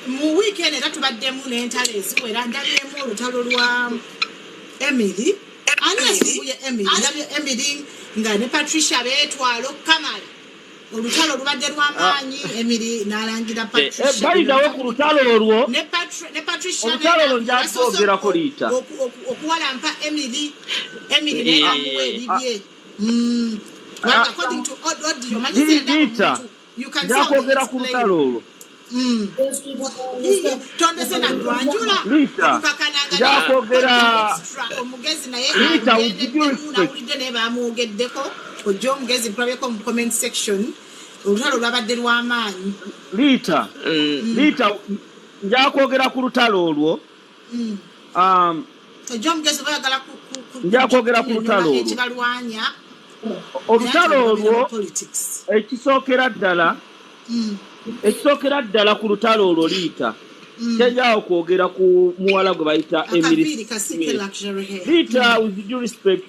Mu wiiki eno era tubaddemu n'entalo eziwera. Ndabyemu olutalo lwa Emily. Ani asimbuye Emily? Ndabye Emily nga ne Patricia beetwala okukamala. Olutalo lubadde lw'amaanyi. Emily n'alangira Patricia. Bayitawo ku lutalo olwo. Ne Patricia Olutalo olwo nja yasoose kwogerako, Liita. okuwalampa Emily. Emily naye amuwa ebibye. But according to audio, omanyi senda Liita, omuntu, you can nja see how they kwogera ku explain. lutalo olwo. Tondese naddwanjula Liita, okukakananga nja kwogera. Extra omugezi naye Liita, with due agendeddemu respect. Nawulidde naye bamwogeddeko. Ojja omugezi nkulabyeko mu comment section. Olutalo lwabadde lw'amaanyi. Liita, Liita, nja kwogera ku lutalo olwo. Ojja omugezi oba oyagala Nja kwogera ku lutalo olwo. Ekibalwanya Olutalo naye ate olwo, mu politics. Ekisookera ddala ku lutalo olwo, Liita, kyenjawo kwogera ku muwala gwe bayita Emily Akaviiri kasike Smith. Luxury hair. Liita, with due respect,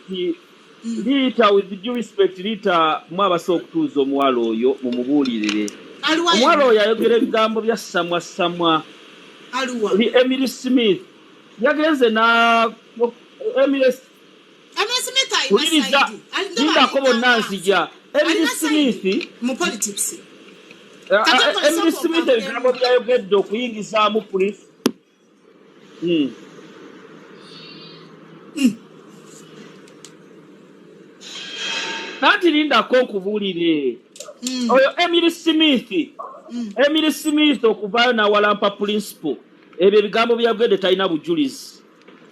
Liita, with due respect, Liita, mwabasa okutuuza omuwala oyo mumubuulirire. Aluwa? Omuwala oyo ayogera ebigambo bya samwa samwa. Aluwa? Emily Smith yagenze na Emily Emily Smith alina Wuliriza, side. lindako bonna nzija. Emily Alina side Smith mu politics. Emily Smith ebigambo byayogedde okuyingizaamu police. Anti lindako nkubuulire. Oyo Emily Smith, Emily Smith okuvaayo n'awalampa principal, ebyo ebigambo byayogedde talina bujulizi.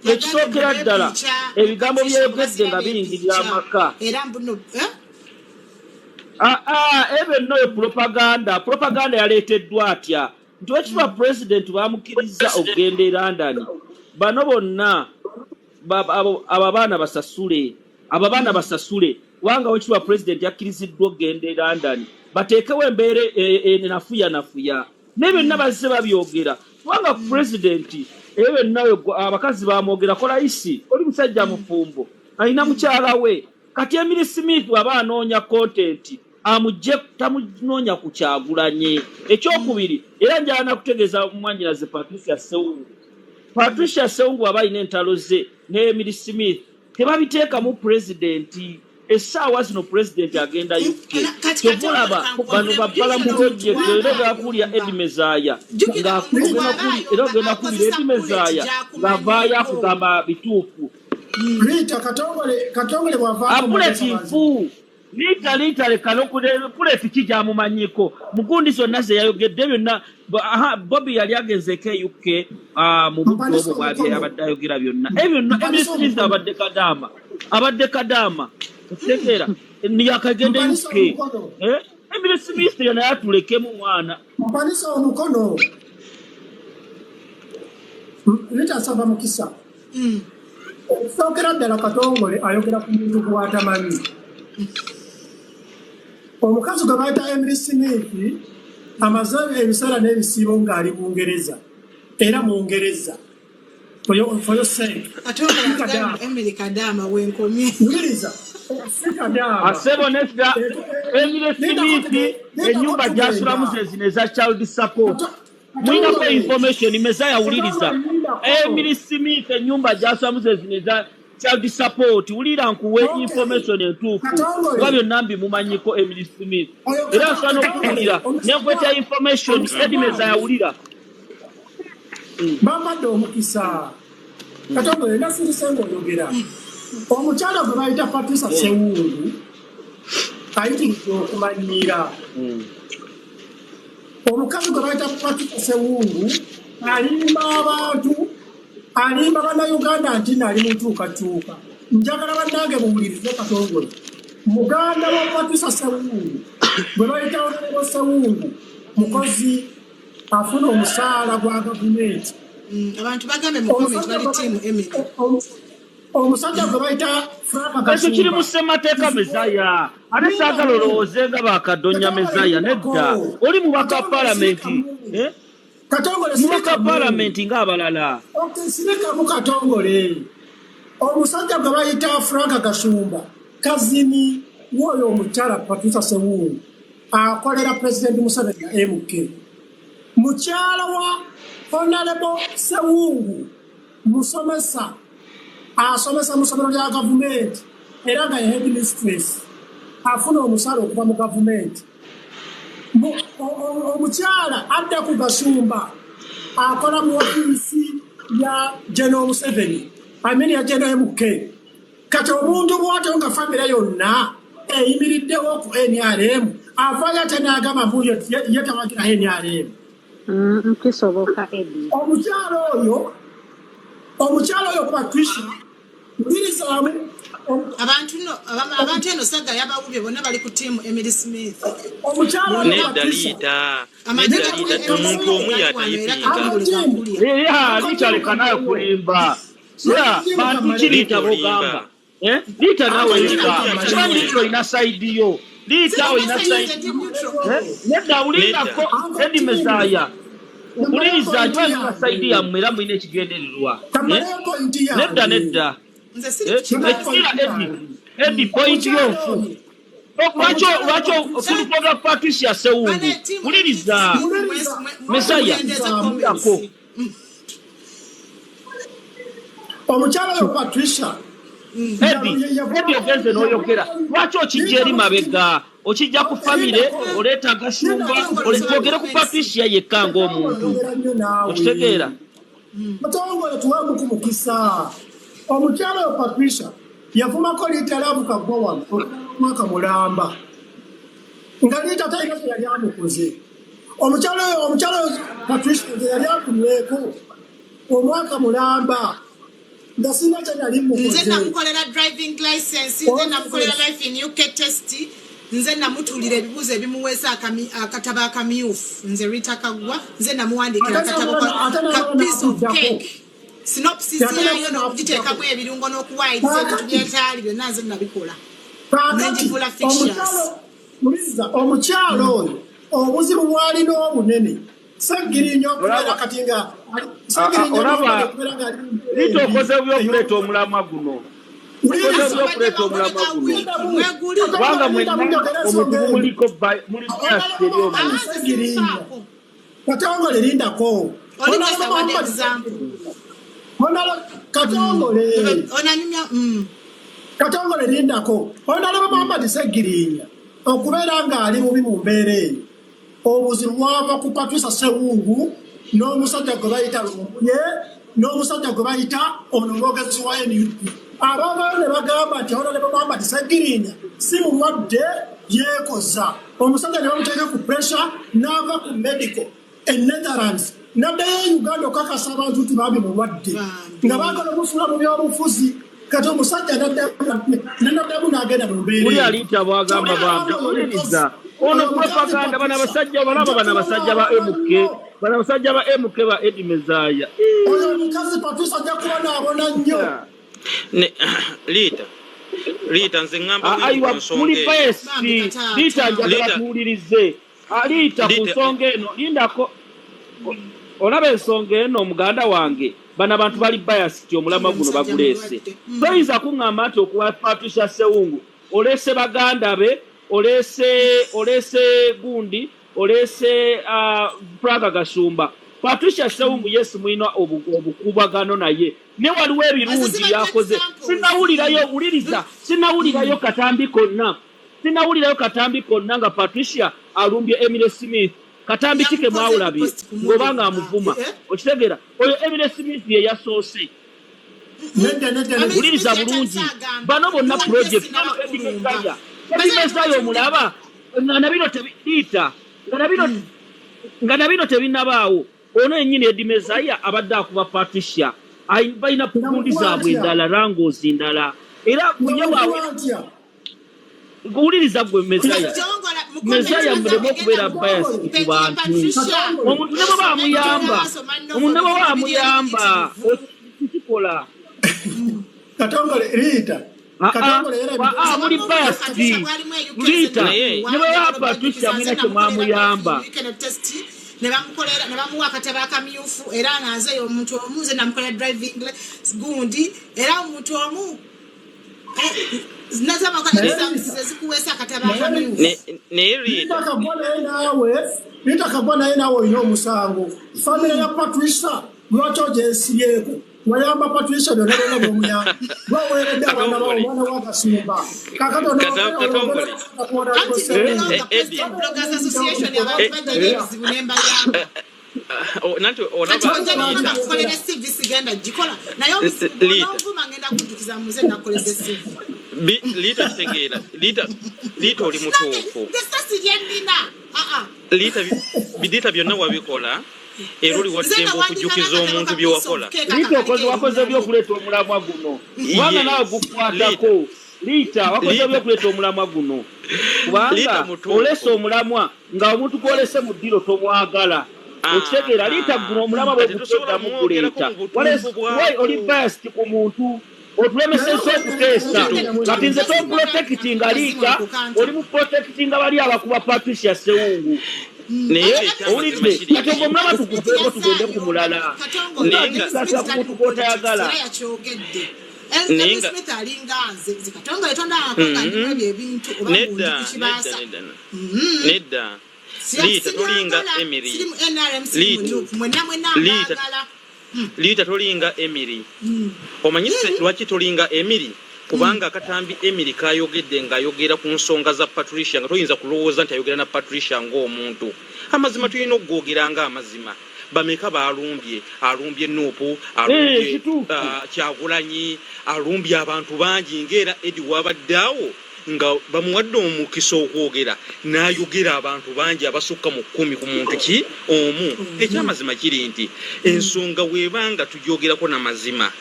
Ekisookera ddala, ebigambo byayogedde nga biyingirira amaka. Era mbuno, eh? Aa, ebyo nno yo propaganda. Propaganda yaleeteddwa atya nti wekitibwa president bamukkiriza okugenda e London, bano bonna abo abaana basasule, abo abaana basasule, kubanga wekitibwa president yakkiriziddwa okugenda e London, bateekewo embeera enafuya nafuya. Naye byonna bazze babyogera kubanga president ebyo byonna abakazi bamwogerako. Layisi oli musajja mufumbo, alina mukyala we. Kati Emily Smith bw'aba anoonya content, amugye tamunoonya ku Kyagulanye. Ekyokubiri, era njala nakutegeeza mwanyinaze Patricia Sewungu. Patricia Sewungu aba alina entalo ze ne Emily Smith, tebabiteekamu pulezidenti. Essaawa zino pulezidenti agenda UK. Kati Kyova olaba bano babbala mu project. Era ogenda kuwulira Edi Mezaya era ogenda kuwulira Edi Mezaya ng'avaayo akugamba bituufu. Rita Katongole, Katongole bw'avaako Puleti nfu. Liita, Liita, leka Puleti ki gyamumanyiko mugundi zonna ze yayogedde byonna. Aha, Bobi yali agenzeeko e UK mu budde obwo bwabye yabadde ayogera byonna ebyo byonna. Emily Smith abadde kadaama, abadde kadaama, okitegeera? Yakagenda e Mpanisa UK. omukono. Eh? Emily Smith yo naye atulekemu mwana. Mpanisa omukono. Rita asaba mukisa. Okusookera ddala, Katongole ayogera ku muntu gw'atamanyi. Omukazi gwe bayita Emily Smith amaze ebiseera n'ebisiibo ng'ali Bungereza era Mungereza. For your sake. Ate ogamba Emily Kadaama wenkomye. Wuliriza, si Kadaama. Asebo nedda, Emily Smith ennyumba gyasulamu ze zino eza child support. Mulinako information? Mezaya, wuliriza, Emily Smith ennyumba gyasulamu ze zino eza child support. Wulira nkuwe information entuufu, Katongole. kuba byonna mbimumanyiko Emily Smith. Oyo Era nsobola n'okuwulira Katongole, nenkweta information. omusajja Edi Mezaya, wulira. Bampadde omukisa. Katongole, nasirise ng'oyogera. Omukyala gwe bayita Patricia Sewungu ayitiridde okumanyiira. Omukazi gwe bayita Patricia Sewungu alimba abantu, alimba Bannayuganda nti naali mu nkyukakyuka. Njagala bannange muwulirize Katongole. Muganda wa Patricia Sewungu gwe bayita Honorable Sewungu mukozi afuna omusaala gwa gavumenti. Abantu bagambe mu comment bali team Emily. Omusajja gwe bayita Frank Ekyo kiri mu Gashumba ssemateeka, Mezaya. Ate saagala olowooze nga bakadonya. Mezaya, nedda, oli mubaka wa palamenti, eh? Katongole, Mubaka wa sirikamu. palamenti ng'abalala. Okay, sirikamu Katongole. Omusajja gwe bayita Frank Gashumba cousin w'oyo omukyala Patricia Sewungu akolera President Museveni ya MK. Mukyala wa Honorable Sewungu musomesa, asomesa mu ssomero lya gavumenti era nga ye headmistress, afuna omusala okuva mu gavumenti. Omukyala adda ku Gashumba akola mu ofiisi ya General Museveni, I mean ya General MK. Kati omuntu bw'atyo nga famire yonna eyimiriddewo ku NRM, avaayo ate n'agamba mbu ye tawagira NRM. Kisoboka, Eddie. Omukyala oyo Patricia, wulirizaamu. Abantu no abantu eno saga yabawubye, bonna bali ku tiimu Emily Smith. Omukyala oyo Nedda. Patricia. Liita. Amagye Nedda, ga Liita, omuntu omu yatayipinga. Era Liita, leka nawe kulimba. Ya bantu ki, Liita, Liita, olimba. bogamba? Eh? Liita, nawe Liita, leka. olimba. Kimanyi Liita olina side yo, Liita olina side. Eh? Nedda, wulirako Edi Mezaya, wuliriza, nkimanyi side yammwe era mulina ekigendererwa. Eh? Kamaleyo point yange. Nedda, nedda. Nze siri. Eh, ekira Edi, Edi, point yo nfu. Lwaki tulipoga Patricia Sewungu? Wuliriza Mesaya, wulirako. Omukyala oyo Patricia. Edi, Edi, ogenze n'oyogera, lwaki okijja eri mabega, okijja ku famire, oleeta agashumba? Twogere ku Patricia yekka ng'omuntu, okitegeera? Mutongole, tuwemu ku mukisa. Omukyala oyo Patricia yavumako Liita Love Kaggwa wano omwaka mulamba nga Liita talina kye yali amukoze. Omukyala oyo Patricia nze yali akumyeko omwaka mulamba nga sina kye nali Nze mukoze. Namukolera driving license, nze namukolera life in UK test, nze namutuulira ebibuuzo ebimuweesa akatabo akamyufu. Nze Rita Kaggwa, nze namuwandiikira Ate akatabo ate ka n'abaana piece of n'akuddako. cake, synopsis Ate yayo n'abaana n'okugiteekamu ebirungo n'okuwaayiriza ebintu byetaali byonna, nze nabikola. Kaakati Nengifuula fictitious. omukyalo, muliza, omukyalo oyo obuzibu bw'alina obunene, Segirinya okubeera Olaba- kati nga Segirinya Olaba, okubeera nga ali mu mbeera Liita, embi okoze bubi okuleeta omulamwa guno, okoze bubi okuleeta omulamwa guno, Mweguli. kubanga mwenna omuntu muliko muli bias eri omuntu. Segirinya, Katongole, lindako. Oli just one example. Katongole. Onanyumya. Katongole, lindako. Onalaba Muhammad Segirinya okubeera ng'ali bubi mu mbeera eyo, obuzibu bwava ku Patricia Sewungu n'omusajja gwe bayita Lumbuye n'omusajja gwe bayita ono omwogezi wa NUP, abavayo ne bagamba nti Honorable Muhammad Segirinya si mulwadde, yeekoza. Omusajja ne bamuteeka ku pressure n'ava ku medical e Netherlands n'addayo e Uganda okakasa abantu nti bambi mulwadde, Bambi. nga baagala omusuula mu byobufuzi. Kati omusajja nanaddamu n'agenda mu mbeera Uli eyo. Aliita bwagamba bambi, wuliriza ono propaganda. Bano abasajja balaba, bano abasajja ba MK, bano abasajja ba MK ba Edi Mezaya. Oyo omukazi Patricia ajja kubonaabona nnyo. Liita, Liita, nze ŋŋamba bwe nti Aiwa, ku nsonga muli eyo. bias. Bambi, kataata. Liita, njagala Liita. tuwulirize. Ah, Liita, ku Liita. nsonga eno, lindako. Olaba ensonga eno, muganda wange, bano abantu bali bias ti omulamwa guno Omusajja baguleese. mulwadde. Toyinza kuŋŋamba nti okuwa Patricia Sewungu oleese baganda be, oleese gundi, oleese Frank Gashumba. Patricia Sewungu, yes, mulina obukubagano naye, ne waliwo ebirungi Azisiba byakoze. examples. Sinawulirayo, wuliriza, sinawulirayo katambi konna, sinawulirayo katambi konna nga Patricia alumbye Emily Smith. Katambi ki ke Yamukoze mwawulabye post kumulumba. ng'obanga amuvuma? Eh? Okitegeera, oyo Emily Smith ye yasoose. Nedda, nedda, nedda. Wuliriza bulungi, bano bonna project bano. Edi Mezaya, Edi Mezaya omulaba nga nabino tebiita, nga nabino tebinnabaawo. Ono yennyini Edi Mezaya abadde akuba Patricia. Balina gundi zaabwe endala, rangozi ndala, era ye bwawe. Atya? Wuliriza gwe Mezaya, Mezaya, muleme okubeera bias ku bantu. Omuntu ne bwe bamuyamba, omuntu ne bwe bamuyamba, kikola. Katongole, Liita, Katongole era Muli bias, Liita. Naye- Ne bwe baba Patricia mulina kye mwamuyamba. Ne bamukolera, ne bamuwa akatabo akamyufu, era nga nze omuntu omu nze namukolera driving gundi, era omuntu omu. Nazamaka Naye exams Rita, ezikuweesa akatabo naye akamyufu. Rita, Naye Rita Rita, Kagwa naye naawe, Rita Kagwa naye naawe olina omusango. Famire ya Patricia lwaki ogyesibyeko? Wayamba Patricia byonna byonna by'omuyamba. Lwaweeredde abaana bawo Katongole, omwana wa Kasumba. Kaakati Katongole, Anti Eh? nolonga Eddie, President Bloggers Association abantu bajja n'ebizibu ne mbayamba. Nanti Kati olaba ojja nokanga Rita, nkukolera CV, sigenda gikola, naye obuzibu Rita, bw'ononvuma ngenda kujjukiza muze nakukoledde CV. Rita, kitegeera Rita, Rita oli Nange mutuufu. nze sasi lye nnina. Aa. Rita, Rita, byonna wabikola era oli Nze nga waddembe wandika okujjukiza n'akatabo omuntu ka bye piece of wakola. cake Liita, akaliko okoze wakoze erinnya lye. byokuleeta omulamwa guno, kubanga naawe Yes, Rita, gukwatako. Liita, wakoze Rita, byokuleeta omulamwa guno, Rita kubanga olese mutuufu. omulamwa nga omuntu gwolese mu ddiro tomwagala. Okitegeera, Liita? Guno omulamwa Kati tosobola bwegutoddamu kumwogerako guleeta mu butuufu Why oli bwako. biased ku muntu? Otulemesezza okuteesa. Kituufu. Kati nze tomprotectinga Liita, oli mu protectinga bali abakuba Patricia Sewungu. Naye ekyamazima Owulidde? kiri Kati ogwo nti omulamwa tuguveeko, tugende ku mulala. Katongole, naye nga Smith Sasa ku tali muntu ku politics, gw'otayagala. era yakyogedde. Naye Elizabeth nga Smith alinga nze, nze Katongole tondabako nga ndimu ebyo ebintu oba bungi Nedda, ku nedda, kibaasa. nedda, nedda. Liita, tolinga Sibyagala, Emily. siri mu NRM, siri mu Liita, NUP, mwenna mwenna Liita, mbaagala. Liita, tolinga Emily. Omanyi se lwaki tolinga Emily? Kubanga akatambi Emily kayogedde ng'ayogera ku nsonga za Patricia, nga toyinza kulowooza nti ayogera na Patricia ng'omuntu. Amazima tulina okugogera ng'amazima. Bameka baalumbye? Alumbye NUP, alumbye Kituufu. Kyagulanyi, alumbye abantu bangi, ng'era Edi wabadde awo nga bamuwadde omukisa okwogera n'ayogera abantu bangi abasukka mu 10 ku muntu ki omu. Ekyamazima kiri nti ensonga weebanga tugyogerako n'amazima,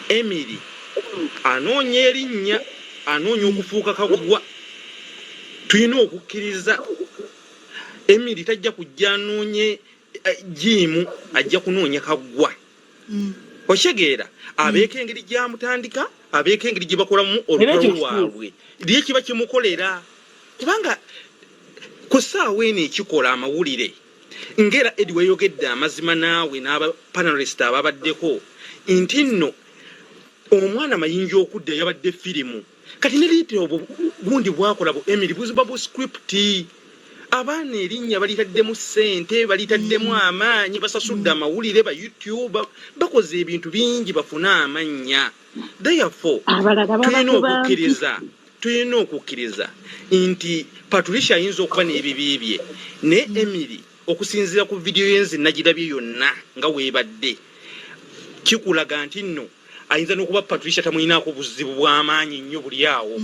Emily anoonya erinnya, anoonya okufuuka kagwa. Tulina okukkiriza Emily tajja kujja anoonye jiimu, ajja kunoonya kaggwa. Okitegeera? Abeeko engeri gyamutandika, abeeko engeri gye bakolamu Era olutalo ekyo kituufu. lwabwe, lye kiba kimukolera, kubanga ku ssaawa eno ekikola amawulire, ngera Edi weeyogedde amazima naawe n'aba panelist ababaddeko nti nno omwana Mayinja okudda yabadde firimu. Kati ne Liita, obwo gundi bwakola bu Emily buziba bu script. Abaana erinnya balitaddemu ssente, balitaddemu amaanyi, basasudde amawulire, ba YouTube bakoze ebintu bingi bafune amannya. Therefore Abalala tulina babakuba mpi. okukkiriza nti Patricia ayinza okuba n'ebibi bye, naye Emily, okusinziira ku vidiyo yenze nagirabye yonna nga weebadde, kikulaga nti nno ayinza n'okuba Patricia tamulinaako buzibu bw'amaanyi nnyo buli awo,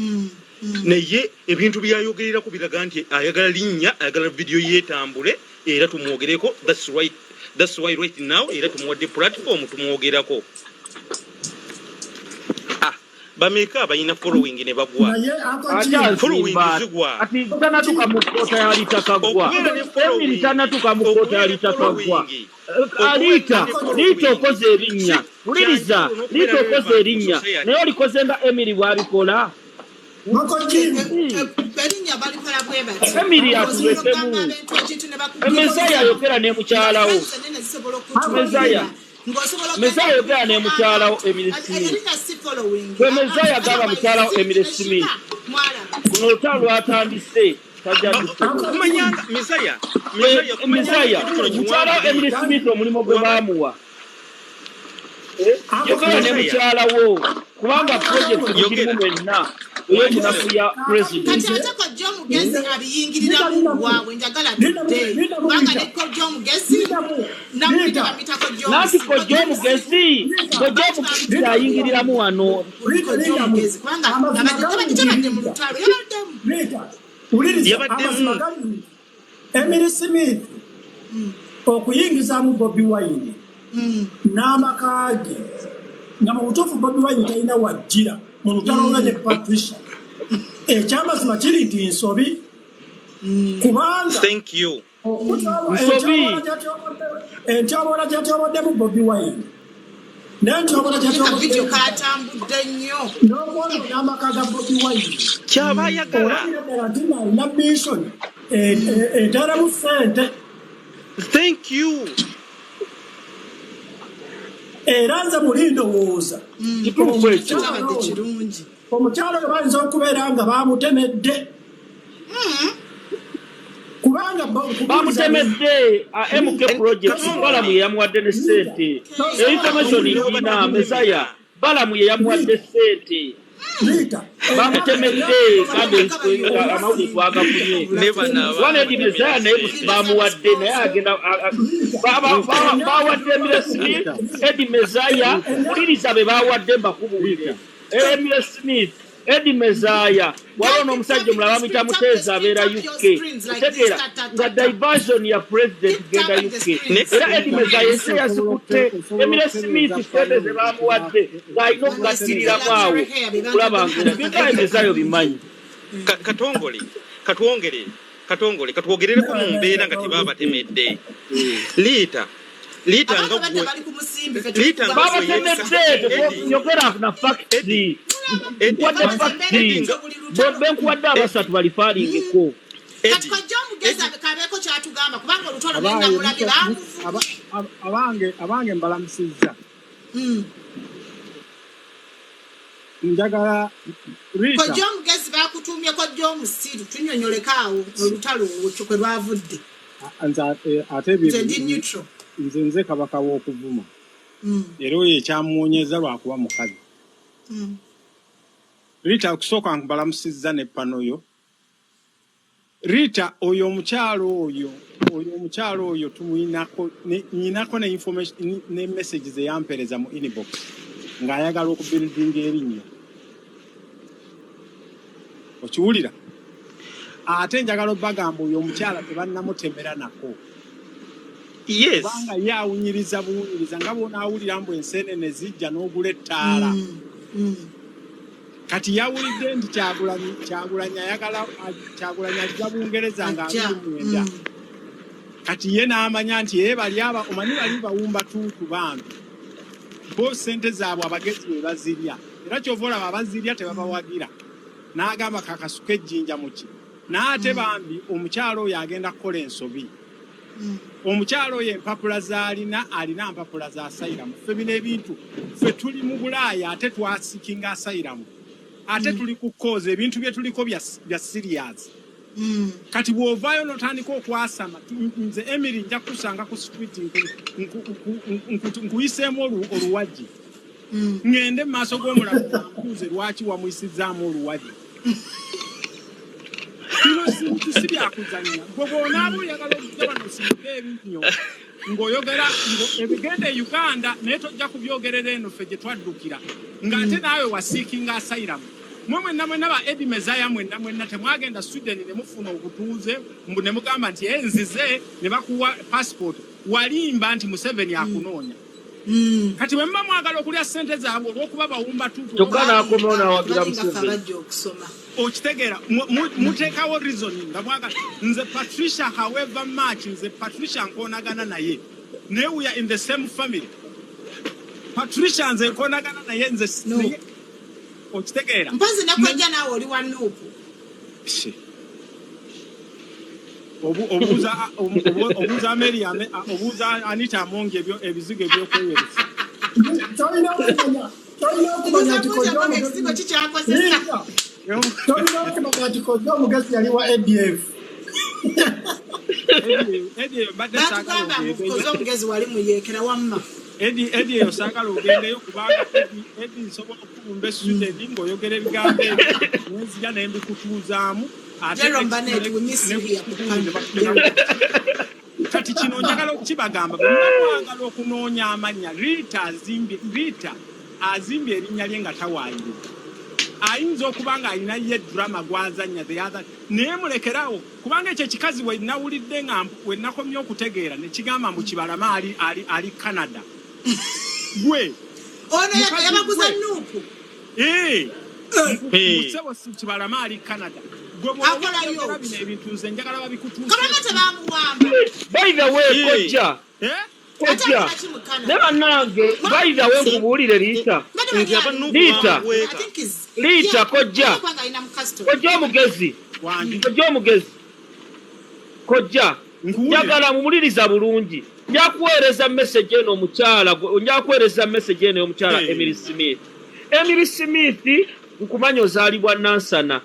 naye ebintu byayogererako biraga nti ayagala linnya, ayagala vidiyo yeetambule era tumwogereko. That's right, that's why right now era tumuwadde platform tumwogerako. Ah, bameka abalina following ne bagwa? Naye Ate Uncle Following azimba. zigwa. Ati tanatuka mu kkoota ya Liita Kaggwa. Okubeera ne Emily following, tanatuka mu kkoota ya okubeera ne Liita Kaggwa. following, Liita, okubeera ne Liita, following okoze erinnya. si Wuliriza, kyanjawulo Liita, n'okubeera okoze relevant mu erinnya, society. naye olikoze nga Emily bw'abikola. Uncle Jim, Erinnya balikola bwe bati. Emily Osobola atulekemu. okugamba abantu ekintu ne Mezaya ayogera ne mukyalawo. Nene zisobola Mezaya. okutuulira ng'osobola Mezaya ayogera ne mukyalawo Emily Smith. Erinnya si following. Gwe Mezaya agamba mukyalawo Emily Smith. Mwalaba. Guno olutalo lwatandise, tajja dusobola. Kumanyanga Mizaya, Mizaya, kumanyanga Mezaya, ekintu kino mukyalawo kiwanvu. Emily Smith, omulimu gwe baamuwa. Yogera ne Mezaya. mukyala wo, kubanga project mukirimu Yogera. mwenna ey'okunafuya president. Kati ate kojja omugezi abiyingiriramu waabwe, njagala tudde, kubanga ne kojja omugezi namuyita, bamuyita kojja. Nanti kojja omugezi, kojja omugezi ayingiriramu wano. Rita, Kojja Lindamu. omugezi, kubanga Amazima abadde gali tabadde nti tabadde mu Rita. lutalo, yabaddemu. Rita, wuliriza. Yabaddemu. Amazima gali nti Emily Smith okuyingizaamu Bobi Wine n'amaka ge, nga mu butuufu Bobi Wine talina wajjira mu lutalo lwe ne Patricia, ekyamazima kiri nti nsobi, kubanga Thank you. Nsobi. Entyoboola gyatyoboddemu Bobi Wine n'entyoboola Ka vidiyo gyatyoboddemu katambudde nnyo. n'okwonoona amaka ga Bobi Wine, Kyaba ayagala. olabira ddala nti nalina mission eteeramu ssente. Thank you. Era nze muli ndowooza Kituufu ekyo. omukyala Kyabadde oyo kirungi. omukyala oyo bayinza okubeera nga bamutemedde, kubanga nkubuuliza Bamutemedde MK Project. Katongole. Balamu ye yamuwadde ne ssente. Information ngina Mezaya, Balamu ye yamuwadde ssente. Liita. Bamutemedde kandi amawulire twagafunye. Ne bano Wanedi Mezaya naye abamutemera bamuwadde, naye agenda bawadde Emile Smith, Eddie Mezaya. Wuliriza be bawadde, mbakubuulire: Emile Smith, Eddie Mezaya, waliwo n'omusajja omulala bamuyita Muteeza, abeera UK. Otegeera nga diversion ya president genda UK. Era Eddie Mezaya ensi yazikutte. Emile Smith sente ze bamuwadde ng'alina okugattiriramu awo okulaba nga byonna Mezaya obimanyi. Katongole, katwongere, Katongole, katwogerereko mu mbeera nga tebabatemedde. Liita, Liita, Abantu nga badde gwe bali ku musimbi, ffe tuli Liita, ku nga gwe Babatemedde. Yogera na facts. Eddie, Nkuwadde facts. Eddie, nga Bombe nkuwadde abasatu balifaalingeko. Kati Eddie, kojja omugezi Eddie, kabeeko kyatugamba, kubanga olutalo Abange lwenamulabye bamuvumye. Abange mbalamusizza. Njagala Rita. Kojja omugezi bakutumye kojja omusiru, tunyonyoleko awo olutalo olwo kwe lwavudde. Nze ate Nze ndi neutral. Nze kabaka w'okuvuma. Era oyo ekyamuwonyeza lwakuba mukazi. Rita, okusooka nkubalamusizza ne pano yo. Rita, oyo omukyalo oyo tumuyinako nyinako ne information ne message ze yampeereza mu inbox ng'ayagala okubuildinga erinnya. Okiwulira? Ate njagala obbagamba, oyo omukyala tebannamutemera nako. Yes. Kubanga ye awunyiriza buwunyiriza nga bw'onaawulira mbu enseenene zijja n'ogula ettaala. Kati yawulidde nti Kyagulanyi ayagala, Kyagulanyi ajja Bungereza nga Ajja. 29. Kati ye n'amanya nti ye bali aba omanyi bali bawumba tuutu bambi. Bo ssente zaabwe abagezi bwe bazirya. Era ky'ova olaba abazirya tebabawagira. N'agamba kakasuka ejjinja muki. N'ate bambi omukyala oyo agenda kukola ensobi. Omukyala oyo empapula z'alina, alina mpapula za asylum. Ffe bino ebintu, ffe tuli mu Bulaaya ate twaseekinga asylum. Ate tuli ku cause, ebintu bye tuliko bya serious. Kati bw'ovaayo n'otandika okwasama, nze Emily nja kukusanga ku street nkuyiseemu oluwagi. Ŋŋende mu maaso g'omulamuzi ambuuze lwaki wamuyisizzaamu oluwagi. Bino si byakuzannya. Gwe bw'onaaba oyagala okujja wano osirike ebinnyo ng'oyogera ebigenda e Uganda, naye tojja kubyogerera eno ffe gye twaddukira, ng'ate naawe waseekinga asylum. Mwe mwenna mwenna ba Eddie Mezaya, mwenna mwenna temwagenda Sweden ne mufuna obutuuze mbu ne mugamba nti nzize, ne bakuwa passport. Walimba nti Museveni akunoonya. Kati bwe muba mwagala okulya ssente zaabwe olw'okuba bawumba tuutu, Kyokka n'akomawo n'awagira Balinga ffe Museveni. abajja okusoma. Okitegeera? Muteekawo reason nga mwagala. Nze Patricia, however much nze Patricia nkoonagana naye, naye we are in the same family. Patricia nze nkoonagana naye nze No. naye okitegeera? Mpozi ne kojja naawe oli wa NUP. Shi. Obuuza Mary, obuuza Anita Amongi ebyo ebizigo ebyokweyeresa. Tolina okumanya nti Buuza kojja buuza omugezi ekizigo kikyakozesa. Linda, tolina okumanya nti kojja omugezi yali wa ADF. Edi eyo mbadde saagala Batugamba mbu ogendeyo. koze omugezi wali muyeekera wamma. Edi eyo saagala ogendeyo, kubanga Edi nsobola okubumba essude ng'oyogera ebigambo ebyo nenzija ne mbikutuuzaamu ate Jerome Barnett, we miss you here ku panel. Jerome. Kati kino njagala okukibagamba, bwe muba mwagala okunoonya amannya, Rita azimbye erinnya lye nga tawaayiriza. Ayinza okuba ng'alina ye drama gw'azannya the other, naye mulekerawo, kubanga ekyo ekikazi we nawulidde nga we nakomye okutegeera ne kigamba mbu Kibalama ali Canada. Gwe Ono mukazi yabaguza gwe. NUP. Eh, Eh. musebo, si Kibalama ali Canada. Gwe Akolayo. bw'oyogera bino ebintu nze njagala babikutuuse. Kabanga tebamuwamba. By the way, kojja, Eh? Ate kojja, akola ki mu ne Canada? bannange, by the way, nkubuulire Liita. Mbadde Nti manyi aba NUP Liita. bamuweeka. I think is- Liita, yeah, kojja. kubanga alina mu custody. Kojja omugezi. Wangi. Kojja omugezi, kojja. Nkuwulira. Njagala mumuliriza bulungi. Nja kuweereza message eno omukyala, nja kuweereza message eno y'omukyala Emily Smith. Emily Smith, nkumanyi ozaalibwa Nansana.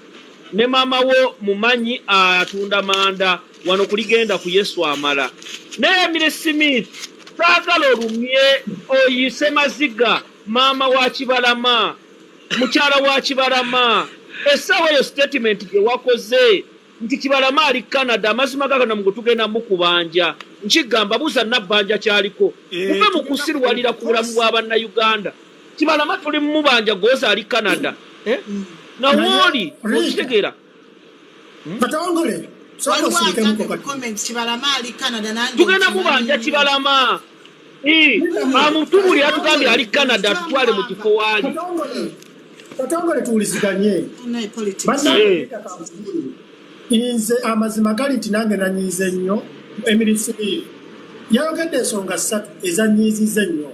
Ne maama wo mumanyi atunda manda wano kuligenda ku Yesu amala. Naye Emily Smith, saagala olumye oyise maziga maama wa Kibalama, mukyala wa Kibalama. Essaawa eyo statement gye wakoze nti Kibalama ali Canada, amazima ga Katonda tugenda mukubanja. Nkigamba buuza Nabbanja kyaliko. Muve mu kusiruwalira ku bulamu bwa Bannayuganda. Kibalama tuli mubanja goza ali Canada. Nawooli okitegeera. Katongole, waliwo agambye mu comment Kibalama ali Canada nange tugenda mubanja Kibalama. Amutubulira atugambye ali Canada atutwale mu kifo waali. Katongole tuwuliziganye. Bannange nze amazima gali nti nange nanyiize nnyo Emily Smith. Yayogedde ensonga ssatu ezanyiizizza ennyo.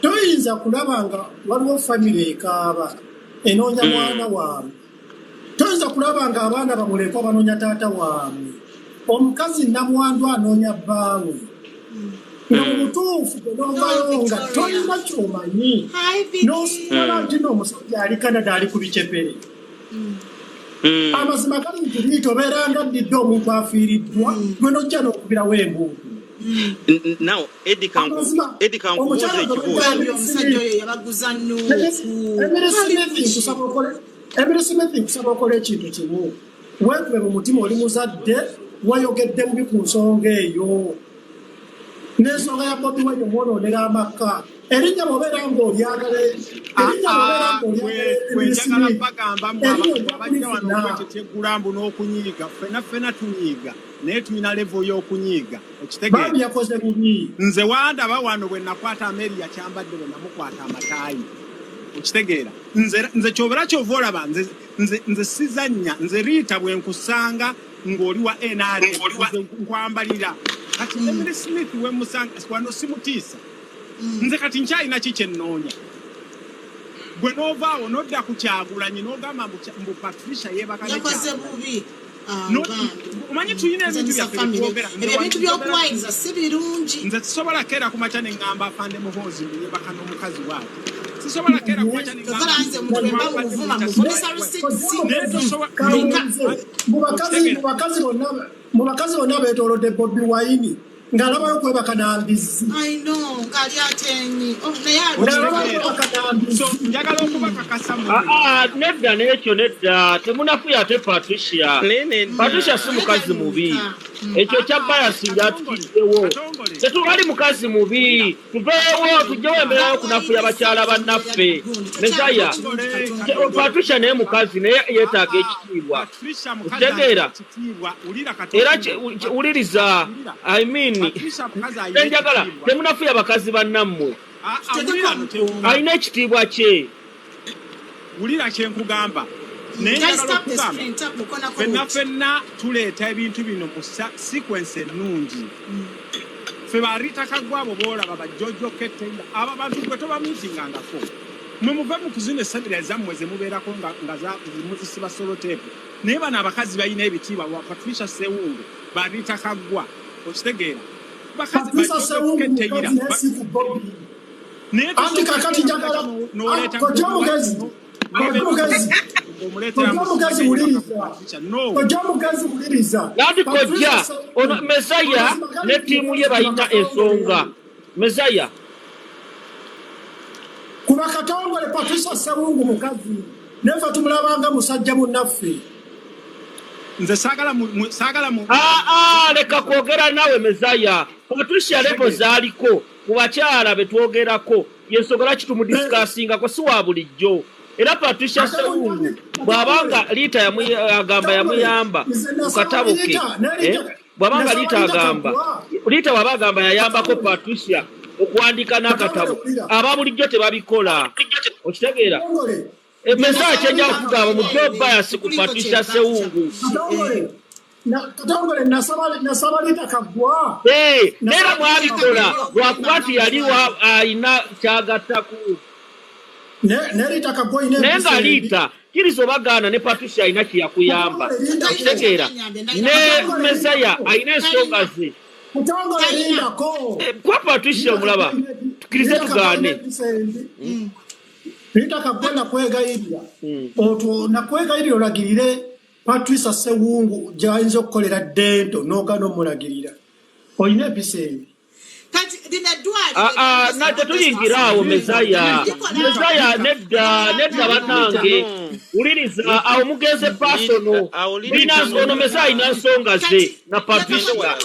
Toyinza kulaba nga waliwo famire ekaaba enoonya mwana waabwe. Toyinza kulaba nga abaana bamulekwa banoonya taata waabwe. Omukazi namwandu anoonya bbaawe. Nga mu butuufu gwe n'ovaayo nga tolina ky'omanyi. N'osigala nti n'omusajja ali Canada ali ku bicepere. Amazima gali nti Liita obeera nga addidde omuntu afiiriddwa gwe n'ojja n'okubirawo embuutu. Now, Eddie kankubuuza ekibuuzo. Omusajja oyo yabaguza nnuuku. Emily Smith nkusaba okole ekintu kimu. Weekube mu mutima oli muzadde, wayogedde bubi ku nsonga eyo. N'ensonga ya Bobi Wine omwonoonera amaka. Erinnya bw'obeera ng'olyagala, erinnya bw'obeera ng'olyagala Emily Njagala Smith, bagamba erinnya ojja abajja wano kulifuna. okwetetegula mbu n'okunyiiga. Ffenna ffenna tunyiiga, naye tulina level y'okunyiiga. Okitegeera? Bambi yakoze bubi. Nze wandaba wano bwe nakwata Amelia Kyambadde bwe namukwata amataayi. Okitegeera? Nze ky'obeera ky'ova olaba nze, nze, nze sizannya, nze Rita bwe nkusanga ng'oli wa NRM, nze nkwambalira. Kati Emily Smith we musanga wano simutiisa. Nze kati nkyalina ki kye nnoonya? Gwe n'ovaawo n'odda ku Kyagulanyi n'ogamba mbu Patricia yeebaka ne Yakoze Kyagulanyi. bubi. Omanyi tulina ebintu byaffe byetwogera. Ebyo ebintu by'okuwayiriza si birungi. Nze sisobola keera ku makya ne ŋŋamba Afande Muhoozi mbu yeebaka n'omukazi bw'ati. Sisobola keera ku makya ne ŋŋamba Tokola nze omuntu bwe mba muvuma muvumisa receipts. Naye tosobola Mu bakazi bonna beetoolodde Bobi Wine ng'alabayo kwebaka na mbizzi. I know, ng'ali atenyi. Oh, naye ali Ng'alabayo kwebaka na mbizzi. So njagala okubakakasa mu Nedda n'ekyo nedda temunafuya ate Patricia. Patricia si mukazi mubi. Ekyo kya bias njatukiddewo. Tetubali mukazi mubi. Tuveewo tujjewo embeera y'okunafuya bakyala bannaffe. Mezaya, Patricia naye mukazi naye yeetaaga ekitiibwa. Okitegeera? Era wuliriza, I mean, njagala temunafuya bakazi bannammwe. Alina ekitiibwa kye. Wulira kye nkugamba. Naye njagala okugamba ffenna ffenna tuleeta ebintu bino mu sequence ennungi. Ffe ba Rita Kaggwa abo boolaba ba Jojo Ketenda abo abantu gwe tobamiitingangako. Mwe muve mu kuzina essabira zammwe ze mubeerako nga muzisiba sellotape. Naye bano abakazi balina ebitiibwa ba Patricia Sewungu, ba Rita Kaggwa, okitegeera? Bakazi ba Patricia Jojo Sewungu Keteyira. mukazi naye si ku Bobi. Naye Anti kakati njagala n'oleeta kojja omugezi, kojja omugezi, omuleetera kojja omugezi wuliriza. No. Kojja omugezi wuliriza. Nandi kojja ono Mezaya ne ttiimu ye balina ensonga. Mezaya. Kuba Katongole Patricia Sewungu mukazi naye ffe tumulabanga musajja munnaffe. Nze saagala saagala mu Leka kwogera naawe Mezaya. Patricia level zaaliko ku bakyala be twogerako y'ensonga lwaki tumudiscussingako si wa bulijjo. Era Patricia Sewungu bw'abanga Liita agamba yamuyamba ku katabo ke, bw'abanga Liita agamba, Liita bw'aba agamba yayambako Patricia okuwandiika n'akatabo, aba bulijjo tebabikola. Okitegeera? Mezaya kyenja okugamba mu job bias ku Patricia Sewungu. Katongole nasaba Liita Kaggwa. Era mwabikola lwakuba nti yali alina kyagattaku. Ne Liita Kaggwa olina Naye empisa nga embi. Liita Kkiriza oba gaana, ne Patricia alina kyeyakuyamba. Katongole lindako. Okitegeera? Ne Mezaya alina ensonga ze. Katongole Talina. lindako. Kuba Patricia omulaba, tukkirize Linda tugaane. kakwene ebisembi. Linda kagwe nakwegayirira. Otwo nakwegayirira olagirire Patricia Ssewungu gy'ayinza okukolera dento n'ogaana omulagirira. Olina empisa embi. Kati lino eddwaliro Ah, ah, na tetuyingira awo. Mezaya, Mezaya, nedda, nedda bannange, wuliriza awo, mugenze personal. Awo Lina Lita ono Mezaya alina nsonga ze Kati na Patricia.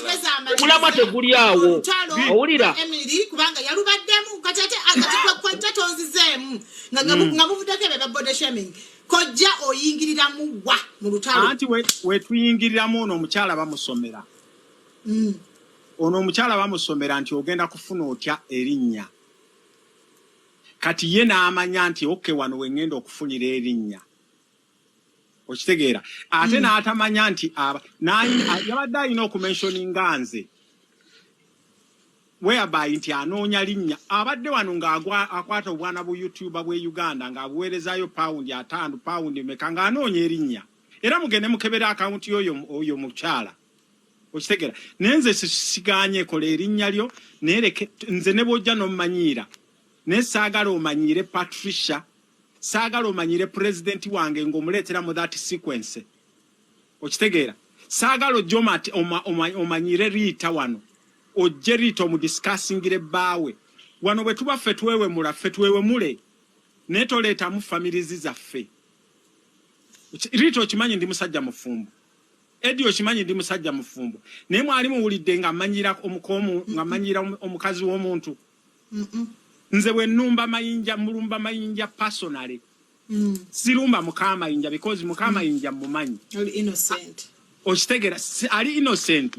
Omulamwa teguli awo. Olutalo Owulira? Emily, kubanga yalubaddemu. Kati ate kati kojja tonzizeemu nga nga muvuddeko ebyo bya body shaming, kojja oyingiriramu wa mu lutalo? Anti wetuyingiriramu, ono omukyala bamusomera. Ono omukyala bamusomera nti ogenda kufuna otya erinnya. Kati ye n'amanya nti okay, wano wengenda okufunira erinnya, okitegeera? Ate n'atamanya nti yabadde alina okumentioninga nze, whereby nti anoonya linnya. Abadde wano ng'akwata obwana bu YouTuber bw'e Uganda ng'abuweerezaayo £5, pawundi meka, ng'anoonya erinnya. Era mugende mukebera akawunti y'oyo oyo mukyala, okitegeera? Naye nze siganye, kola erinnya lyo, naye leke nze ne bw'ojja n'ommanyiira, naye saagala omanyiire Patricia, saagala omanyiire pulezidenti wange ng'omuleetera mu that sequence, okitegeera? Saagala ojje omanyire Riita wano, ojje Riita omudiscussingire bbaawe wano. Bwe tuba ffe twewemula, ffe twewemule, naye toleetamu families zaffe. Riita, okimanyi ndi musajja mufumbo. Edi, okimanyi ndi musajja mufumbo, naye mwali muwulidde nga mmanyira nga mmanyira omukazi w'omuntu? Nze bwe nnumba Mayinja, mulumba Mayinja personally. Sirumba mukamayinja because mukamayinja mumanyi. Oli innocent. Okitegeera? Ali innocent.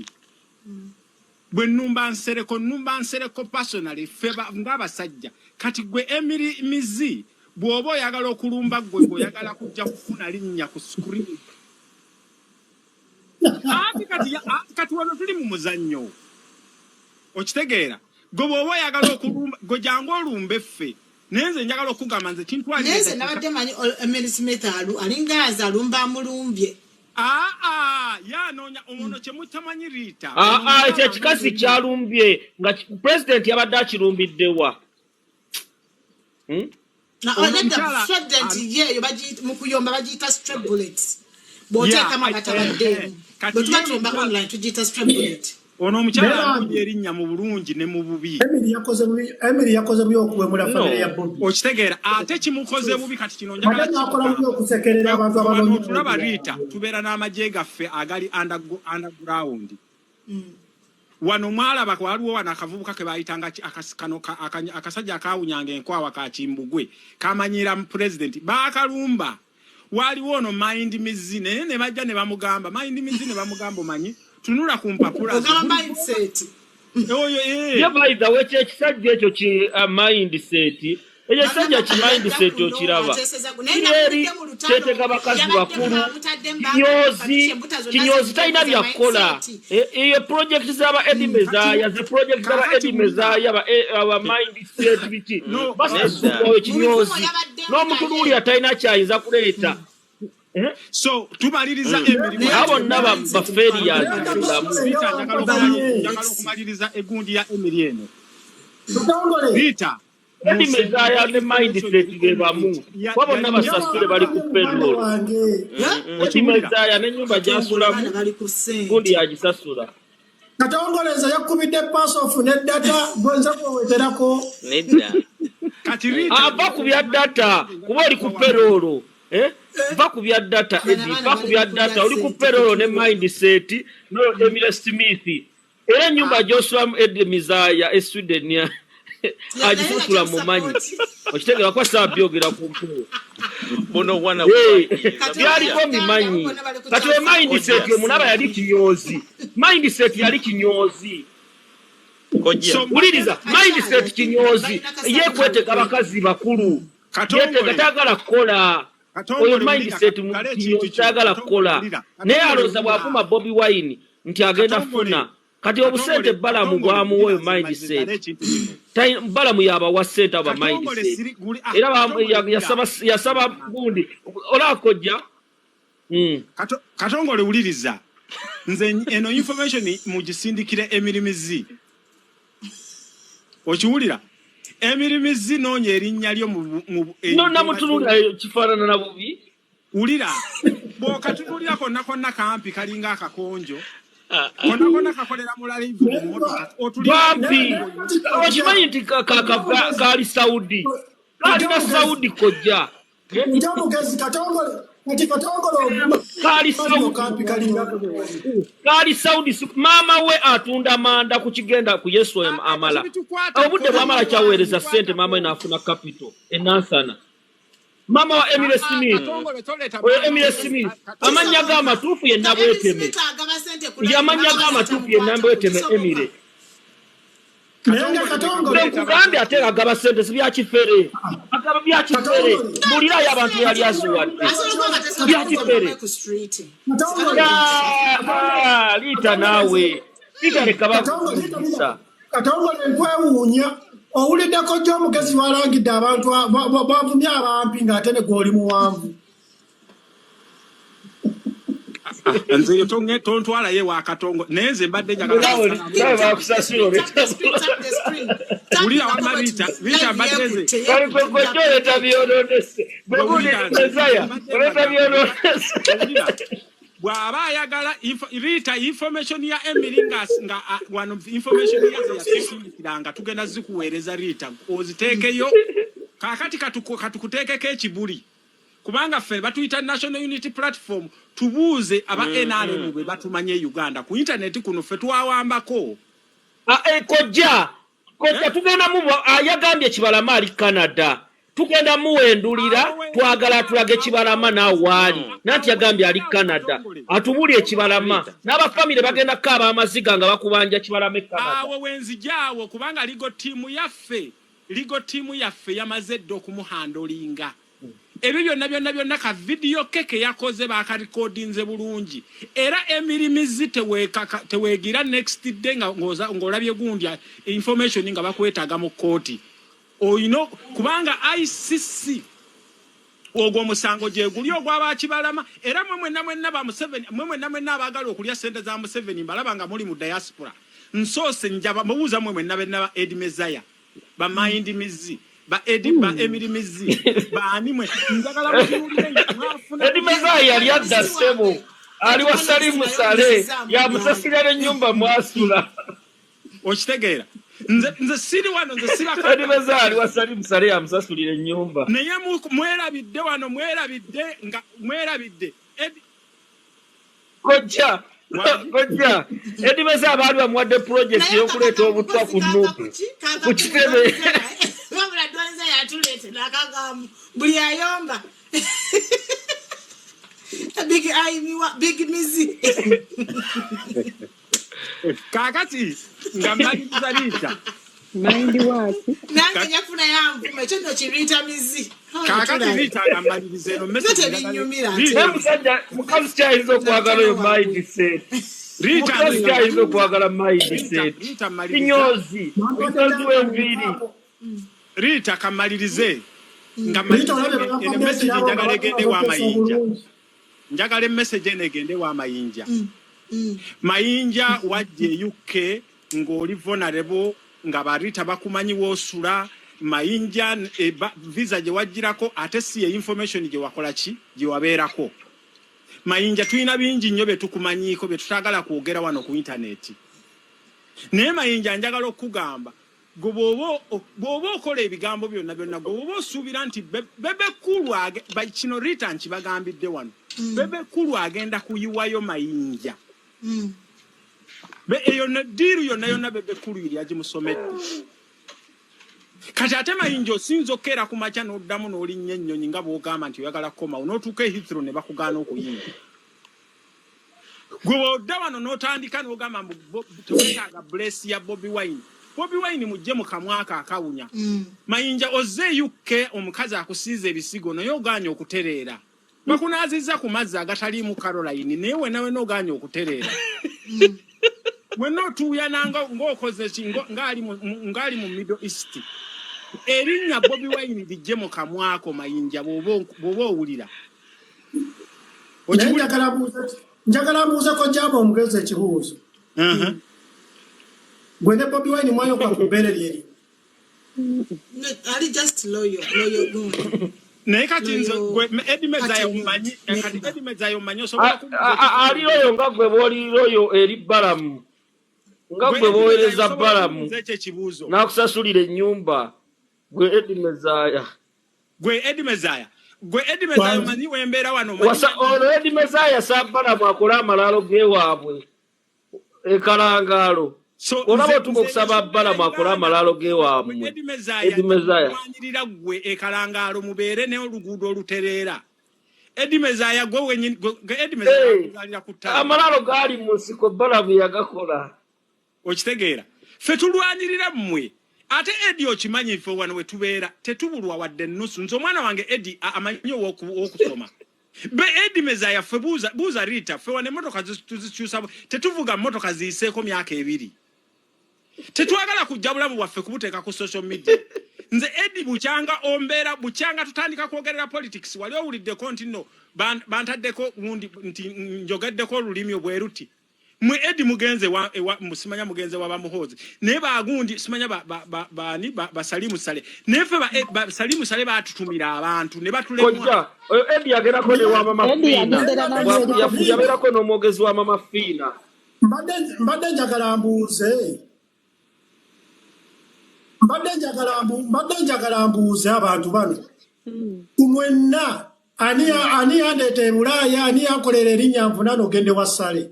Bwe nnumba Nsereko, nnumba Nsereko personally. Ffe ng'abasajja. Kati gwe Emiri Mizi, bw'oba oyagala okulumba, gwe ng'oyagala kujja kufuna linnya ku screen. Ati kati ati kati wano tuli mu muzannyo, okitegeera? Gwe bw'oba oyagala okulumba, gwe jangu olumbe ffe, naye nze njagala okugamba nze kintwalira Naye nze eddakiika. Nabadde manyi Emily Smith alinga nze alumba amulumbye. Aa, ye anoonya ono kye mutamanyi, Riita. Ah, ono ah, ekyo omukyala ekikazi anoonya erinnya. Kyalumbye nga president yabadde akirumbiddewa? Hmm? Ono Nedda, omukyala president ye eyo mu kuyomba bagiyita stray bullet, ya bw'oteekamu abatabaddeemu. Kati Bwe ye tuba ono tuyomba omukyala online tugiyita stray bullet. Ono omukyala Naye anoonya bambi erinnya mu bulungi ne mu bubi. Emily yakoze bubi, Emily yakoze bubi okuwemula No. famire ya Bobi. Okitegeera? Ate kimukoze bubi. Kati kino njagala Ate n'akola bubi kikugamba. okusekerera abantu Wano abanoonya otulaba, ebintu Riita, byabwe. tubeera n'amagye gaffe agali underground. Wano mwalaba waliwo wano akavubuka ke bayitanga kano akasajja akawunyanga enkwawa ka Kimbugwe kamanyira mu president, bakalumba. Waliwo ono Mind Mizi, naye ne bajja ne bamugamba, Mind Mizi, ne bamugamba, omanyi tunula ku mpapula zo. Ogamba mindset. Oyo Ye by the way, kyekisajja ekyo ki mindset, ekyo ekisajja ki mindset okiraba Naye kiri eri namuwulidde mu lutalo kyetega bakazi yabaddemu bakulu. bamutaddemu. Kinyozi, kinyozi, talina byakukola. Eyo project z'aba Edi Mezaya, ze project z'aba Kakati Edi wulira. Mezaya, aba mindset biki. No. Basasula oyo Mu kinyozi bivumo yabaddemu. N'omutunuulira talina kyayinza kuleeta. Eh? So tumaliriza emirimu. Naye Abo bonna mindset. ba failures Naye mu bulamu. Katongole Rita, nga njagala wampaganye. njagala okumaliriza egundi ya Emiri eno. Katongole. Rita. Edi Mezaya ne mindset be bamu, kuba bonna basasule bali ku muganda payroll. wange. Edi Okiwulira? Mezaya n'ennyumba Katongole gyasulamu abaana bali ku gundi ssente. yagisasula. Katongole nze yakubidde pass off ne data gwenza kweweterako. Nedda. Kati Rita, Ava ku bya data, kuba oli ku payroll. Eh? Va ku bya data, Bano Edi, abaana va ku bali bya mu kulya data, oli ku ssente. payroll ne mindset no Emile Smith. Era ennyumba gy'osulamu Edi Mizaya e Sweden agisasula mumanyi. Okitegeera kuba saabyogera ku mpewo. Buno obwana Eh, bwanyiiza. byaliko mbimanyi. Kati we mindset omunaba yali kinyozi. Mindset yali kinyozi. Kojja. So Wuliriza, mindset kinyozi. Ye kwetega bakazi bakulu. Yetega Katongole. tayagala kukola. Oyo Katongole wulira, mindset kale ekintu kinyozi kino. tayagala Katongole kukola. wulira. Naye Katongole alowooza wulira. bw'avuma Bobi Wine nti agenda Katongole. funa. Kati obusente Katongole, Balamu Katongole bwamuwa oyo wulira, nze mindset. ngale ekintu kino. Balamu yabawa ssente abo Katongole bamaindset siri guli ah, era Katongole wulira. yasaba gundi olakojja. Katongole wuliriza. Nze eno information mugisindikire emirimizi. Okiwulira? Emirimizi noonya erinnya lyo mu No namutunulira kifaanana na bubi. Wulira, bw'okatunulira konna konna kampi kalinga akakonjo. Konna konna kakolera mu live mu mmotoka. Otulira Bampi okimanyi nti kaali Saudi, kaalina Saudi kojja. Nja mugezi Katongole, kati Katongole oguma Kaali kano Saudi. Kampi kalinga. Kaali Saudi, maama we atunda manda ku kigenda ku Yesu amala obudde bwamala kyaweereza ssente, maama we n'afuna capital enansana, maama wa Emile Smith. Katongole toleeta Oyo maama Emile we. Smith amannya ge Kisoboka amatuufu ye nga Emily Nabweteme. Smith agaba sente ku live, Yamannya ge abakazi amatuufu ye tamukwatako. Nabweteme Kisoboka. Emile. Naye nga Katongole leka Katongole Nze kuleeta nkugambye ate agaba ssente si byakifere, agaba byakifere. Katongole Mbulirayo Ng'agaba abantu be yali sente aziwadde asobola okuba nga tasobola kuva byakifere. mumwe ku street. Katongole Ah, Liita naawe Liita leka Katongole bakubuulisa. Katongole nkwewuunya, owuliddeko jjo omugezi walangidde abantu bavumye abampi ng'ate ne gw'oli muwanvu. Ah, nze tontwalayo ewa Katongo, naye nze mbadde njagala Nawe kusala nawe bakusasula Tap the screen, tap the screen. Wulira Tapinga wamma comment. Rita, Rita Live mbadde nze yeekutte, kali yeekutte kojja oleeta byononese gwe bwegundi wulira nze Mezaya mbadde oleeta mbagamba byononese. owulira bw'aba ayagala Rita information ya Emily nga wano information ya ze yatusindikiranga tugenda zikuweereza Rita oziteekeyo kaakati katukuteekeko ekibuli kubanga ffe batuyita National Unity Platform, tubuuze aba NRM bwe batumanye e Uganda ku intaneti kuno ffe twawambako. Ah, kojja kojja Eh? tugenda mu yagambye Kibalama ali Canada, tugenda muwendulira. Awo Twagala atulage awo Kibalama naawe waali No. nanti awo yagambye ali wenzijaawo Canada Katongole. atubulye Kibalama Rita. n'abafamire bagenda kukaaba amaziga nga bakubanja Kibalama e Canada. Awo wenzijaawo kubanga legal team yaffe, legal team yaffe yamaze dda okumuhandolinga ebyo byonna byonna byonna. Ka vidiyo ke ke yakoze bakarikodinze bulungi era emirimizi teweegira next day nga ng'olabye gundi information nga bakwetaaga mu kkooti oyino kubanga ICC ogwo omusango gye guli ogw'abakibalama. Era mwe mwenna mwenna ba Museveni, mwe mwenna mwenna abaagala okulya sente za Museveni, mbalaba nga muli mu diaspora, nsoose njaba mubuuza mwe mwenna benna ba Edi Mezaya, ba Mind Mizi, ba Edi, ba Emiri Mizi, baani mwe, njagala mutunuulire nga mwafuna Edi Mezaya yali adda Mizi ssebo wange ali wa kati Salimu nayo Sale muzizaamu yamusasulira n'ennyumba mwasula. Okitegeera, nze siri wano, nze Edi sibakaka. Mezaya ali wa Salimu Sale yamusasulira ennyumba. Naye mwerabidde wano, mwerabidde nga mwerabidde Edi Kojja wangi. Kojja Edi Mezaya baali bamuwadde project naye ey'okuleeta akakagambo obutwa kozi ku kava Nuupu kuki kava ku ku kitebe. Donzella. Wabula Donzella yatuleetera akagambo buli ayomba big ayimiwa big mizi. Kaakati nga mmaliriza Riita. Mind waaki? Nange nja kufunayo anvuma ekyo nno kiriita mizi. Kaakati tulabe Riita nga mmaliriza eno byo message njagala tebinyumira Naye Riita nti musajja mukazi kyayinza okwagala oyo nakatono wange. mindset Riita mukazi nze nga kyayinza mmaliriza okwagala Riita mindset Riita mmaliriza kinyozi kinyozi w'enviiri. Riita kamalirize nga Rita mmalirize olabye eno bampadde message ekirabo nga njagala egende bagamba wa oteesa Mayinja. obulungi. Njagala emessage eno egende wa Mayinja. Mayinja wajja e UK ng'oli vulnerable nga barita bakumanyi woosula. Mayinja visa gye wajjirako ate si ye information gye wakola ki gye wabeerako. Mayinja tulina bingi nnyo bye tukumanyiiko bye tutaagala kwogera wano ku intaneti, naye Mayinja njagala okukugamba gwe bw'oba okola ebigambo byonna byonna, gwe bw'oba osuubira nti Bebe Cool kino Rita nkibagambidde wano, Bebe Cool agenda kuyiwayo Mayinja. Eyo deal yonna yonna Bebe Cool yali yagimusomedde. Kati ate Mayinja osinza okukeera ku makya n'oddamu n'olinnya ennyonyi nga bw'ogamba nti oyagala kukomawo n'otuuka e Heathrow ne bakugaana okuyingira. Gwe bw'odda wano n'otandika n'ogamba mbu teweetaaga bless ya Bobi Wine, Bobi Wine mujje mu kamwaka akawunya. Mayinja ozze e UK, omukazi akusiiza ebisigo naye ogaanye okutereera, bakunaazizza ku mazzi agataliimu Caroline, naye wena wena ogaanye okutereera. Mwenna otuuyana ng'okoze ki ng'ali mu Middle East. Erinnya Bobi Wine lijje mu kamwako Mayinja bw'oba owulira. Naye njagala mbuuze kojjaabe omugezi ekibuuzo. Gwe ne Bobi Wine mwayoka ku bbeere lyeri? No, ali just loyal, loyal gundi. Naye kati nze Loyal gwe Eddie Mezaya party omumanyi, kati member. Eddie Mezaya omumanyi, osobola kumbuuza Ali oyo nga gwe bw'oli oyo eri Balamu, nga Gwe gwe Eddie Mezaya bw'oweereza osobola Balamu kumbuuza ekyo ekibuuzo? n'akusasulira ennyumba, gwe Eddie Mezaya. Gwe Eddie Mezaya, gwe Eddie Mezaya omanyi wembeera wano, omanyi Ono Eddie Mezaya sa Balamu akole amalaalo g'ewaabwe ekalangaalo. So Olaba nze otuka nze okusaba ensonga ya Balamu akole Uganda amalaalo gwe g'ewaabwe. Eddie Mezaya Eddie Mezaya. nkulwanirira ggwe ekalangaalo mubeere n'oluguudo olutereera. Eddie Mezaya gwe wenyini gwe Eddie Mezaya akuzaalira ku ttale. Amalaalo gaali mu nsiko, Balamu yagakola. Okitegeera? Ffe tulwanirira mmwe. Ate Eddie okimanyi ffe wano we tubeera tetubulwa wadde ennusu. Nze omwana wange Eddie amanyi ow'okusoma. Be Eddie Mezaya ffe buuza, buuza Rita, ffe wano emmotoka tuzikyusa, tetuvuga mmotoka ziyiseeko myaka 2. Tetwagala kujja bulamu bwaffe kubuteeka ku social media. Nze Eddie bukyanga ombeera, bukyanga tutandika kwogerera politics, wali owuliddeko nti nno bantaddeko gundi nti njogeddeko olulimi bwe ruti? Mwe Eddie mugenze wa, ewa, simanya mugenze wa bamuhoozi naye bagundi simanya baani ba Salimu Sale, naye ffe ba Salimu Sale batutumira abantu ne batulemwa. Kojja oyo Eddie yagerako ne wa Mama Eddie Fiina. yagendera n'Amerika. Yabeerako n'omwogezi wa Mama Fiina. Mbadde njagala mbuuze, mbadde njagala mbuuze abantu bano mwenna, ani yandeeta e Bulaaya? Ani yankolera erinnya nvunaana ogende wa Sale?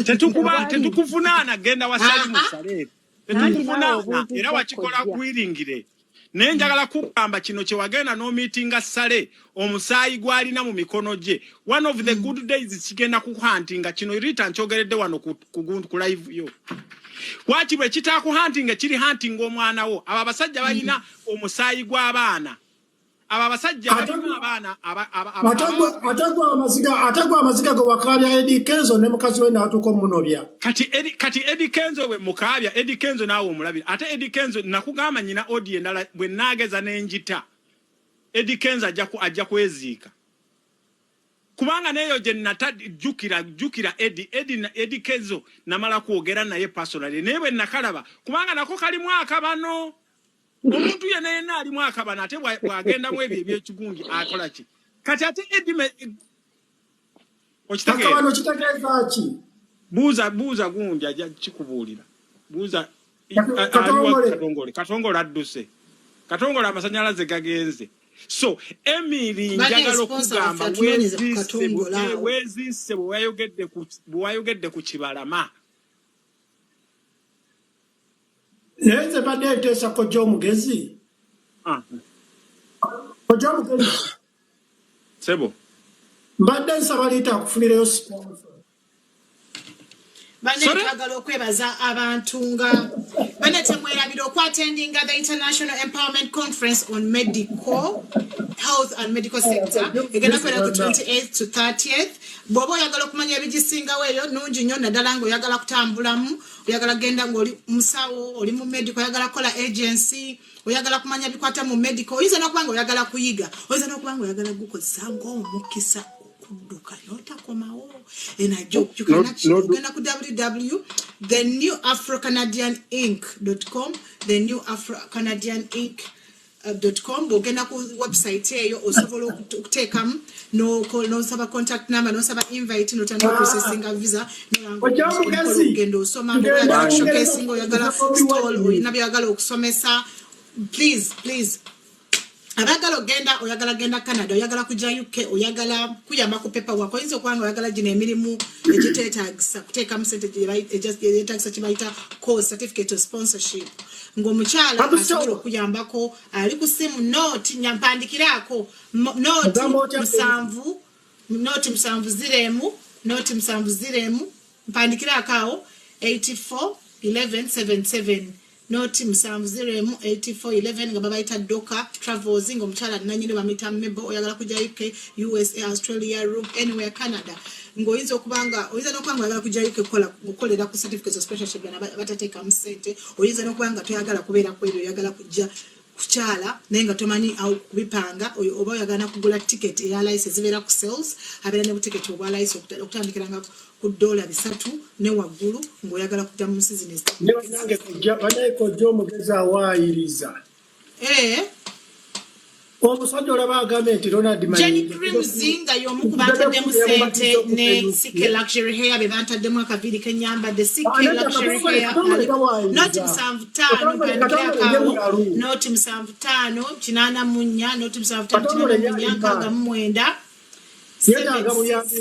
Tetukuba Tewali. tetukuvunaana genda wa Salimu Ah, ah. Sale. Nanti naawe Tetukuvunaana obuuzizza era wakikola kojja. gwiringire. Naye njagala kugamba kino kye wagenda n'omiitinga Sale, omusaayi gw'alina mu mikono gye, one of the good days kigenda kuhantinga. Kino Rita nkyogeredde wano ku live yo. Waki bwe kitaakuhantinga kiri hantinga omwana wo. Abo abasajja balina omusaayi gw'abaana. Abo abasajja balina abaana Ate gwe amaziga ge wakaabya Eddie Kenzo ne mukazi we n'atuuka omunobya. Kati Eddie Kenzo bwe mukaabya Eddie Kenzo naawe omulabira. Ate Eddie Kenzo nakugamba nyina audio endala bwe naageza n'enjita Eddie Kenzo ajja kweziika kubanga neeyo gye nata. Jjukira Eddie Kenzo namala kwogera naye personally, naye bwe nakalaba kubanga nako kalimu akabano, omuntu yenna yenna alimu akabano ate bw'agendamu ebyo ebyekigundi akola ki? Kati ate Eddie okitegeera? Akabano kitegeeza ki? Buuza gundi ajja kikubuulira. Buuza Katongole. Katongole adduse. Katongole amasanyalaze gagenze. So Emily, Bane njagala sponsor okugamba waffe atunoonyeze ku weezisse Katongole awo. Weezisse bwe wayogedde ku Kibalama. Naye nze mbadde nteesa kojja omugezi. Ah, Kojja omugezi. Sebo. Mbadde nsaba Liita akufunireyo sponsor. Bane Sorry? twagala okwebaza abantu nga bane temwerabira okwatendinga the International Empowerment Conference on Medical Health and Medical Sector egenda kubeera ku 28th to 30th. Bw'oba oyagala okumanya ebigisingawo, eyo nungi nnyo, naddala ng'oyagala kutambulamu, oyagala genda ng'oli musawo, oli mu medical, oyagala kukola agency, oyagala kumanya bikwata mu medical, oyinza n'okuba nga oyagala kuyiga, oyinza n'okuba nga oyagala gukozesa ng'omukisa okudduka n'otakomawo enajo. Ogenda ku www the new afro canadian inc com, the new afro canadian inc com. Bw'ogenda ku website eyo osobola okuteekamu n'osaba contact number, n'osaba invite, n'otandika processinga visa. Ojja mugezi. Ogenda osoma Ngenda ng'oyagala Bungereza showcasing, oyagala Bobi stall, Wine. olina by'oyagala okusomesa. Please, please, abaagala ogenda, oyagala genda Canada, oyagala kujja UK, oyagala kuyamba ku paperwork, oyinza okuba nga oyagala gino emirimu egiteetagisa kuteekamu sente, gyetagisa kyebayita course certificate of sponsorship, ng'omukyala Abuso. asobola okuyambako ali ku simu nooti nyampandikiraako nooti Ogamba otya? 7 nooti 7 0 1 nooti 7 0 1, mpandikiraako awo 84 11 77. Noti 7 0 84 11 nga babayita Doka Travels, nga omukyala nanyini bamuyita Mebo. Oyagala kujja UK, USA, Australia, Europe, anywhere, Canada, ng'oyinza okuba nga oyinza n'okuba nga oyagala kujja UK kukolera ku certificates of sponsorship bana batateekamu ssente. Oyinza n'okuba nga toyagala kubeera ku ebyo, oyagala kujja kukyala naye nga tomanyi awo kubipanga, oba oyagala nakugula ticket eya layisi ezibeera ku sales, abeera ne butiketi obwa layisi okutandikira nga ku $300 ne waggulu, ng'oyagala kujja mu nsi zino. Ne bannange kojja, bannaye kojja omugezi awaayiriza. Omusajja olaba agambye nti Ronald Jenny Mayinja Creams nga y'omu ku bantaddemu ssente ne CK Luxury Hair, be bantaddemu akaviiri kenyambadde. CK Luxury Hair noti 75, mpandikirako awo, noti 75 84, noti 75 84 69. Yeetaaga buyambi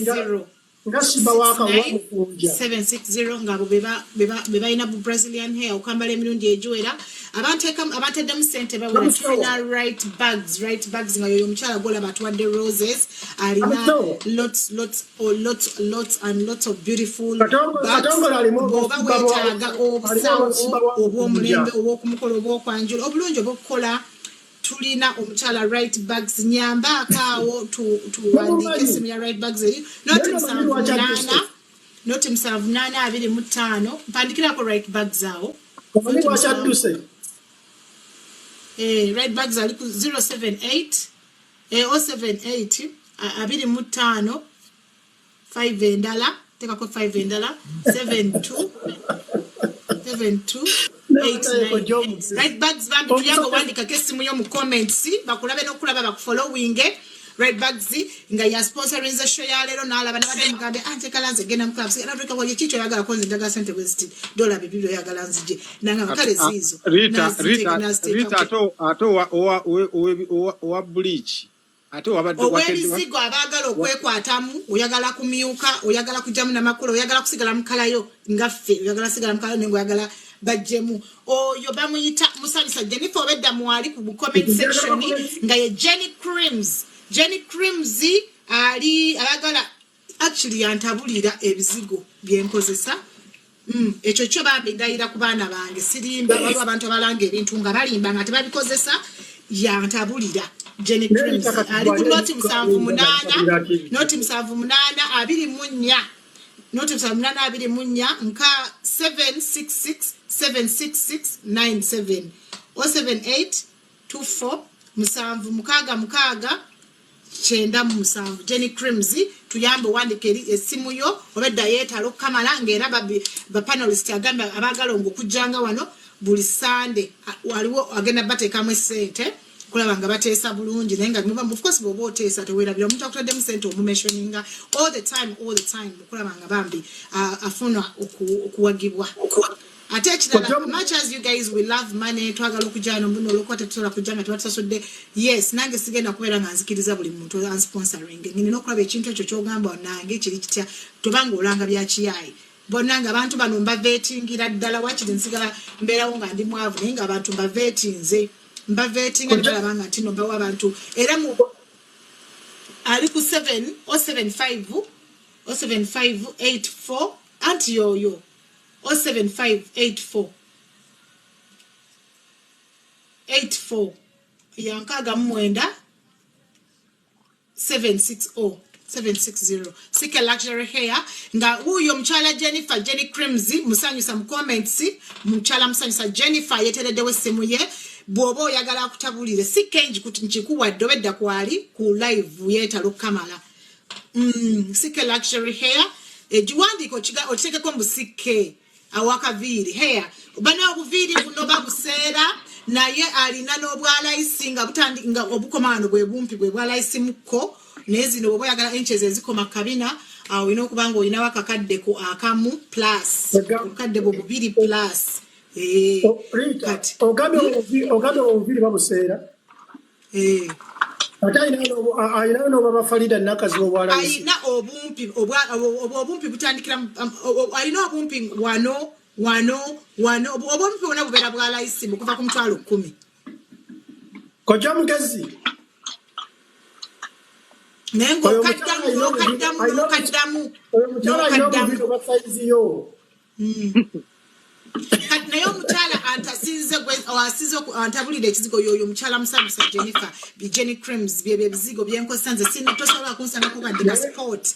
nga Siba wakawamukunja. 760, ngaabo be balina bu Brazilian hair okwambala emirundi egiwera. Abanteddemu sente bawera. Namusawo. Tulina Right Bags, Right Bags nga yoyo omukyala gwolaba atuwadde roses, alina Namusawo. lots, lots, oh, lots, lots and lots of beautiful bags. Katongole alimu Bw'oba obusiba weetaaga alimu obusawo obusiba bwa obw'omulembe, mukunja. obw'okumukolo, obw'okwanjula obulungi, obw'okukola, tulina omukyala Right Bags. Nyambaako awo tuwandiike Bamumanyi. Essimu ya Right Bags eri noti Naye bamanyi 7 lwaki 8 adduse. noti 7 8 25. Mpandikirako Right Bags awo. Omanyi Noti lwaki 7. adduse? Right Bags ali ku 078 078 25 5 endala, tekako 5 endala, 72 72 Naye kojja 89. omugezi. Right Bags, bambi tuyambe, Omusajja owandikako essimu yo mu comments bakulabe n'okulaba bakufollowinge. Right Bags nga ya sponsorinze show ya leero, n'alaba nabadde mugambe antekala nze genda mu club naleka wali kiki oyagala ko, nze njagala sente bwe ziti, $200 oyagala nzije nangamba kale ziizo. Rita, Rita, Rita. Naziteekako. Ate owa bleach ate wabadde wakedde Ow'ebizigo, abaagala okwekwatamu, oyagala kumyuka, oyagala kujjamu namakula, oyagala kusigala mukalayo nga ffe, oyagala sigala mukalayo naye ngaoyagala bajjemu, oyo bamuyita Musanyusa Jennifer, obedda mwali ku comment section nga ye Jenny Creams. Jenny Creams ali abaagala, actually yantabulira ebizigo byenkozesa. Ekyo kyo bambi ndayira ku baana bange sirimba. Waliwo abantu abalanga ebintu nga balimba nga tebabikozesa. Yantabulira Jenny Naye Creams. Rita kati Ali ku bw'ali noti 7 8 alinda ki? noti 7 8 24, noti 7 8 24 nka 766 766 97 078 24 7 6 6 97. Jenny Creams, tuyambe owandika eri essimu yo obedda yeetala okukamala ng'era bapanelist agambye abaagala ng'okujjanga wano buli Sande waliwo agenda bateekamu essente kulaba nga bateesa bulungi, naye nga muba of course bw'oba oteesa teweerabira omuntu akutaddemu sente, omumentioninga all the time, all the time, okulaba nga bambi afuna okuwagibwa. Ate ekirala, much as you guys, we love money, twagala okujja wano mbuno olwokuba tetusobola kujja nga tebatusasudde. Yes, nange sigenda kubeera nga nzikiriza buli muntu ansponsoring. Nina okulaba ekintu ekyo kyogamba nange kiri kitya, tobanga olanga byakiyaayi bonna nga abantu bano mbavetingira ddala. Wakiri nsigala mbeerawo nga ndi mwavu, naye nga abantu mbavetinze, mbavetinga nebalaba nga ntino mbawa abantu. Era mu ali ku 7 075 075 84, anti yoyo 075 84 84 ya 69 760 760. CK Luxury Hair nga wuuyo omukyala Jennifer, Jenny Creams Musanyusa mu comments. Mukyala Musanyusa Jennifer yetereddewo essimu ye bw'oba oyagala akutabulire. Si kengi nkikuwadde, obedda kwali ku live yeetala okukamala. CK Luxury Hair, egiwandiiko okitekeko mbu CK awakaviiri hair. Bana obuviiri buno babuseera, naye alina n'obwalayisi nga butandi nga obukoma wano bwe bumpi bwe bwalayisi mukko, naye zino bw'oba oyagala inches ezikoma kabina awo olina okuba nga olinawo akakaddeko akamu plus obukadde bwo bubiri plus. Rita, Kati ogambye obuviiri babuseera. Ate alinayo n'obwa Farida Nakazi obwalayisi. Alina obumpi obumpi butandikira alina obumpi wano wano wano, obumpi bwonna bubeera bwa layisi bukuva ku 100,000. Kojja mugezi. Naye Oyo ng'okaddamu omukyala alina obuviiri n'okaddamu n'okaddamu oyo omukyala alina n'okaddamu. obuviiri obwa sayizi yo. Kati naye omukyala Asinze asinze antabulira ekizigo yoyo mukyala Musabusa Jennifer, Jenny Creams, byebyo ebizigo byenkozesa nze. Sina, tosobola kunsangako wadde ka spot.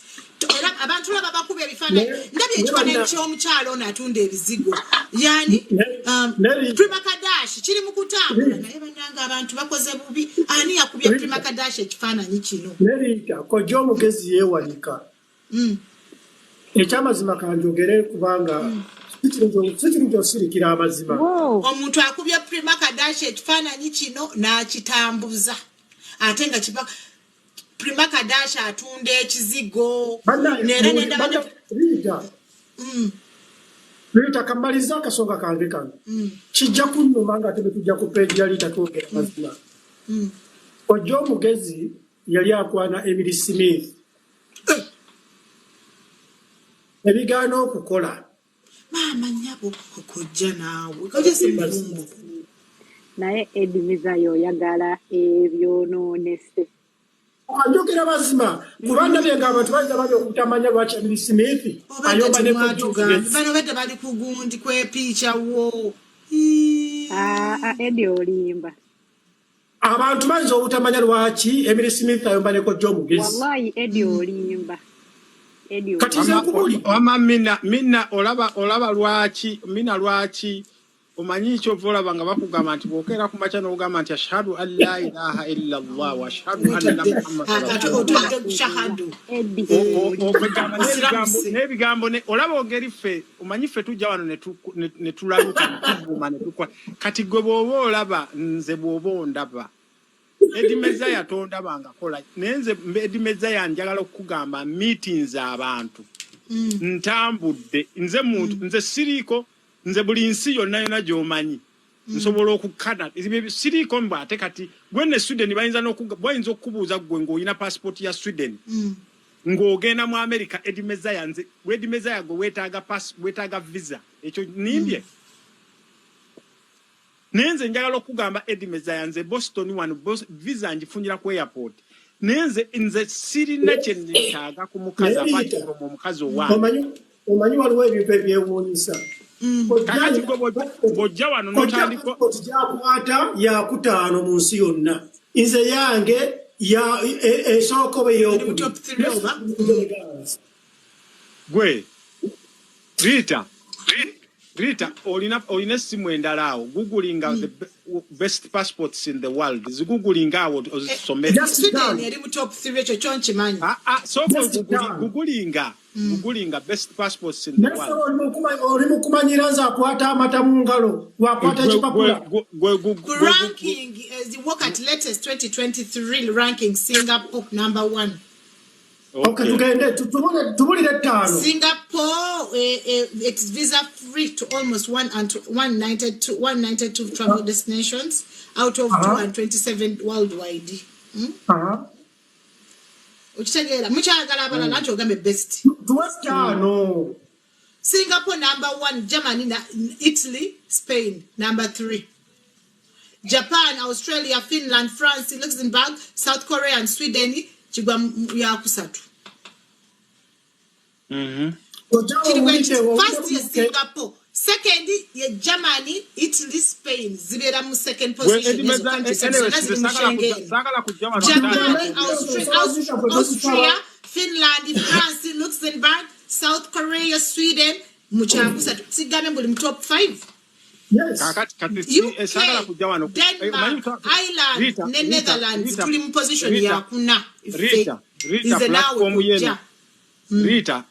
Era abantu laba bakuba ebifaananyi. Ndabye ekifaananyi ky'omukyala ono atunda ebizigo, yani Prima Kadash, kiri mu kutambula. Naye bannange, abantu bakoze bubi. Ani yakubye Prima Kadash ekifaananyi kino? Nerita, kojja omugezi yeewanika. Ekyamazima kanjogere, kubanga si kirungi osirikira amazima. Wow. Omuntu akubye Prima Kadash ekifaananyi kino n'akitambuza, ate nga kiba Prima Kadash atunda ekizigo. Neera nendaba Rita, Rita, kamaliza akasonga kange kano. Kijja kunnuma nga ate tujja ku page ya Rita twogera mazima. Kojja omugezi yali akwana Emily Smith, ebigaana okukola. Maama nyabo, okojja naawe, kojja si mufumbo. Naye Edimizayo, oyagala ebyonoonese. Njogera mazima, kuba ndabye nga abantu bayinza bali okutamanya lwaki Emily Smith obadde ayomba ne kojja temwatugambye. omugezi. Bano badde bali ku gundi kwepiica wo. Aa, Edi, olimba. Abantu bayinza obutamanya lwaki Emily Smith ayomba ne kojja omugezi. Wallahi Edi, olimba. Edi, Kati nze olimba. nkubuli Wama Mina, Mina, olaba lwaki Mina, lwaki omanyi kyova olaba nga bakugamba nti bw'okeera ku makya n'ogamba nti ashhadu an la ilaha illa Allah wa ashhadu anna Muhammadan Kati rasulullah. otadde shahadu. Edi, Okwegamba n'ebigambo Osiramuse. n'ebigambo olaba ongeri ffe, omanyi ffe tujja wano ne tulaluka, ne tuvuma, ne tukola. Kati gwe bw'oba olaba nze, bw'oba ondaba Edi Mezaya, tondaba nga kola, naye nze Edi Mezaya njagala okukugamba meetings, abantu ntambudde. Nze muntu, nze siriiko, nze buli nsi yonna yonna gy'omanyi nsobola okukana. Ebyo siriiko mbw ate kati gwe ne Sweden bayinza bayinza okukubuuza gwe ng'olina passport ya Sweden ng'ogenda mu America. Edi Mezaya, nze Edi Mezaya, gwe weetaaga weetaaga visa, ekyo nimbye? Naye nze njagala okugamba Edi Mezaya, nze Boston wano visa ngifunira ku airport. Naye nze sirina kye neetaaga ku mukazi Naye apart Rita, from omukazi owange. Omanyi waliwo ebintu ebyewuunyisa. Kakati gwe bw'ojja wano Kojja n'otandika passport gyakwata yakutaano mu nsi yonna. Nze yange esooka oba Eri mu eyokubiri. top 3 oba? Gwe Rita, Rita, olina essimu endala awo, googlinga the best passports in the world, zigugulinga awo ozisomere. Just Sweden done. eri mu top 3, ekyo kyo nkimanyi. Ah, ah, sooka Just done. Googlinga best passports in the Naye world. oli mu kumanyira nze akwata amata mu ngalo, wakwata ekipapula. Ku ranking, the work at latest 2023 ranking, Singapore number one. Okay, tugende tubulire ettaano. Singapore, it's visa free to almost one and 192 travel destinations out of 227 worldwide. Okitegeera? Mukyagala abalala nti ogambe best. Tuwe ttaano. Singapore number one, Germany, Italy, Spain number three. Japan, Australia, Finland, France, Luxembourg, South Korea and Sweden kigwa yakusatu. Ojja Kiri bwe kiti. owulidde First ye Singapore, second ye Germany, Italy, Spain zibeera mu second position. Ezo countries zonna ziri mu Schengen. Saagala kujja wano. Japan, Austria, Finland, France, Luxembourg, South Korea, Sweden mu kyakusatu. Sigambe buli mu top 5. Yes. Kakati kati UK, saagala kujja wano. Denmark, Ireland Rita, ne Rita, Netherlands Rita, tuli mu position Rita, yakuna. Ffe Rita, Rita, nze naawe platform kujja. yeno, Rita,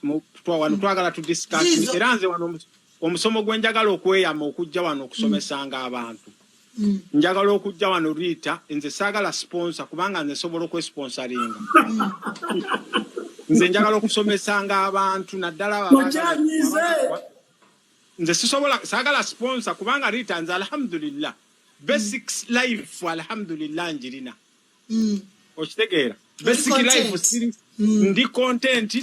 wano twagala tu discuss. Zizo. Era nze wano omusomo gwe njagala okweyama okujja wano okusomesanga abantu, njagala okujja wano Rita, nze saagala sponsor kubanga nze nsobola okwesponsoringa. Nze njagala okusomesanga abantu naddala abo Ojjanyize. Nze sisobola, saagala sponsor kubanga Rita, nze alhamdulillah, basics life alhamdulillah njirina. Okitegeera? Basic content. life siri, ndi content,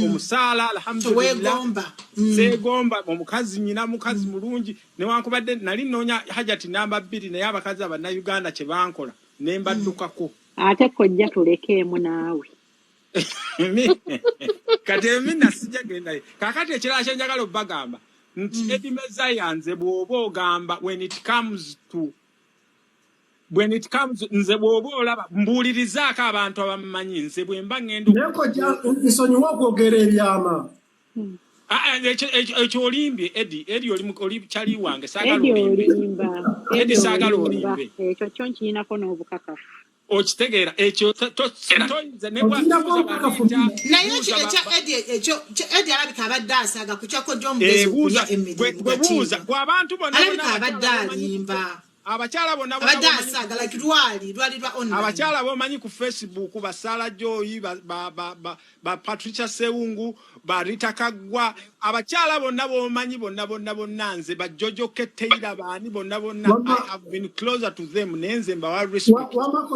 omusaala alhamdulillah. Teweegomba. Seegomba omukazi, nyina mukazi mulungi, newankubadde nali nnoonya hajati namba 2, naye abakazi abannayuganda kye bankola ne mbaddukako. Ate kojja tulekeemu naawe. Kati emina sijja gendayo. Kakati ekirala kye njagala obbagamba, Nti Eddie Mezaya, nze bw'oba ogamba when it comes, nze bw'oba olaba mbuulirizaako abantu abamumanyi, nze bwe mba ŋŋenda Naye kojja, nsonyiwa okwogera ebyama. Ah, ah, ekyo olimbye, Eddie. Eddie, oli kyali wange, saagala Eddie olimbe. olimba. Eddie, Eddie saagala olimba. olimbe. Ekyo kyo nkirinako n'obukakafu. Okitegeera ekyo toyinza ne Okirinako bwabuuza obukakafu? baleeta Naye buuza ekyo ekya Eddie, ekyo Eddie alabika abadde asaaga ku kyakojja omugezi Eh, buuza okulya Emily gwe mu gwe buuza gatiibwa. gwe abantu bonna bonna, Alabika abadde abakyala bomanyi ku alimba. Abakyala bonna bonna Abadde bomanyi ku asaaga like lwali lwa online. Abakyala bomanyi ku Facebook, ba Sarah Joy, ba Patricia Sewungu, ba Rita Kaggwa, abakyala bonna bomanyi bonna bonna bonna, nze ba Jojo Keteira, baani bonna bonna, I Wamma have been closer to them, naye nze mbawa respect. Wamma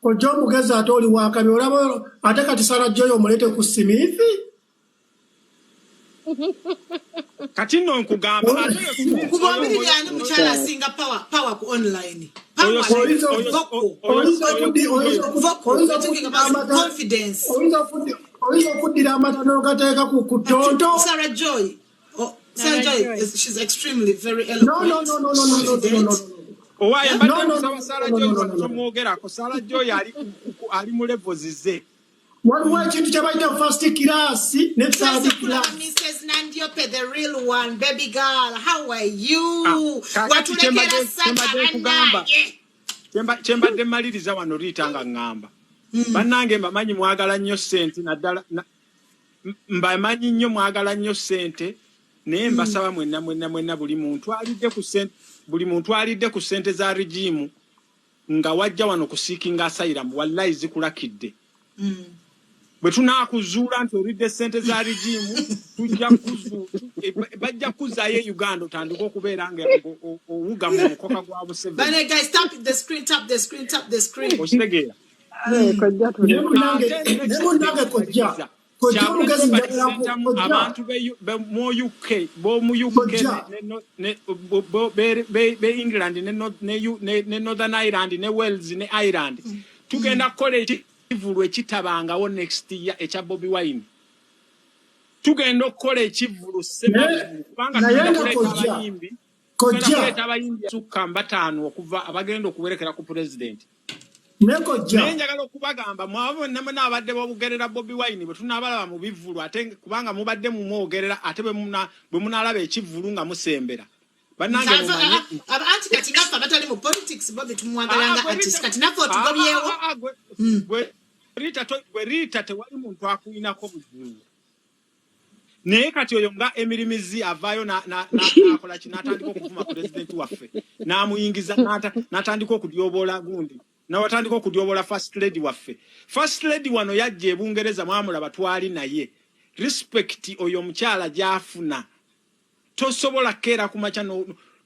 kojja omugezi, ate oli wakabi olaba, ate kati Sarah Joy omuleete ku Smith. Kati nno nkugamba ate oyo Smith Ku oyo bombiriri oyo ani mukyala asinga power ku online? Power oyo like Smith Oyinza oyo vocal. oyo oyo gundi oyo Vocal. oyinza We're talking okuddira about amata confidence. Oyinza okuddira amata n'ogateeka ku tonto. Sarah Joy. Oh, Sarah Sarah Joy, Joy. She's extremely very No, no, eloquent, no, no, no, no, no, no, no, confident. no. Owaaye, Huh? mbadde No, no, no, nkusaba Sarah no, Joy no, no, wano no, no. tomwogerako. Sarah Joy ali mu levels ze. Waliwo ekintu kye bayita first class ne third Tuanze kulaba class. Mrs. Nandiope, the real one, baby girl. How are you? Ah, kaakati Watulekera kyembadde saga kyembadde nkugamba bannange. kyembadde mmaliriza wano, Riita, nga ŋŋamba bannange mbamanyi mwagala nnyo ssente, naddala mbamanyi nnyo mwagala nnyo ssente, naye mbasaba mwenna mwenna mwenna, buli muntu alidde ku ssente za regime nga wajja wano ku seeking asylum, wallahi zikulakidde. Bwe tunaakuzuula nti olidde ssente za regime, tujja bajja kuzaayo e Uganda otandike okubeera nga owuga mu mukoka gwa Museveni. Bane guys, tap the screen, tap the screen, tap the screen. Okitegeera? Kojja Naye tuleke. munnange, Ate naye munnange kojja, nekimaliriza kojja Kyagulanyi omugezi, Robert njagala Ssentamu, kojja abantu mu UK, b'omu UK Kojja. ne be England ne Northern Ireland ne Wales ne Ireland, tugenda kukola ekivvulu ekitabangawo next year ekya Bobi Wine. Tugenda okukola ekivvulu ssemavvulu kubanga Naye tugenda nga kuleeta kojja abayimbi, tugenda kojja kuleeta abayimbi asukka mbataano okuva abagenda okuwerekera ku pulezidenti. Ne kojja Naye njagala okubagamba mwabo bonna mwena abadde bogerera Bobi Wine, bwe tunaabalaba mu bivvulu, ate kubanga mubadde mumwogerera, ate bwe munaalaba ekivvulu nga musembera, bannange mumanye Anti kati naffe abatali mu politics, Bobi tumwagala Ah, nga gwe artist. Rita- Kati naffe Ah, otugobyewo. ah, ah, gwe Rita, tewali muntu akuyinako buzibu, naye kati oyo nga emirimizi avaayo n'akola ki, n'atandika okuvuma pulezidenti waffe, n'amuyingiza, n'atandika okudyoboola gundi, nawatandika okudyoboola first lady waffe. First lady wano yajja e Bungereza, mwamulaba, twali naye. Respect oyo omukyala gy'afuna, tosobola kukeera ku makya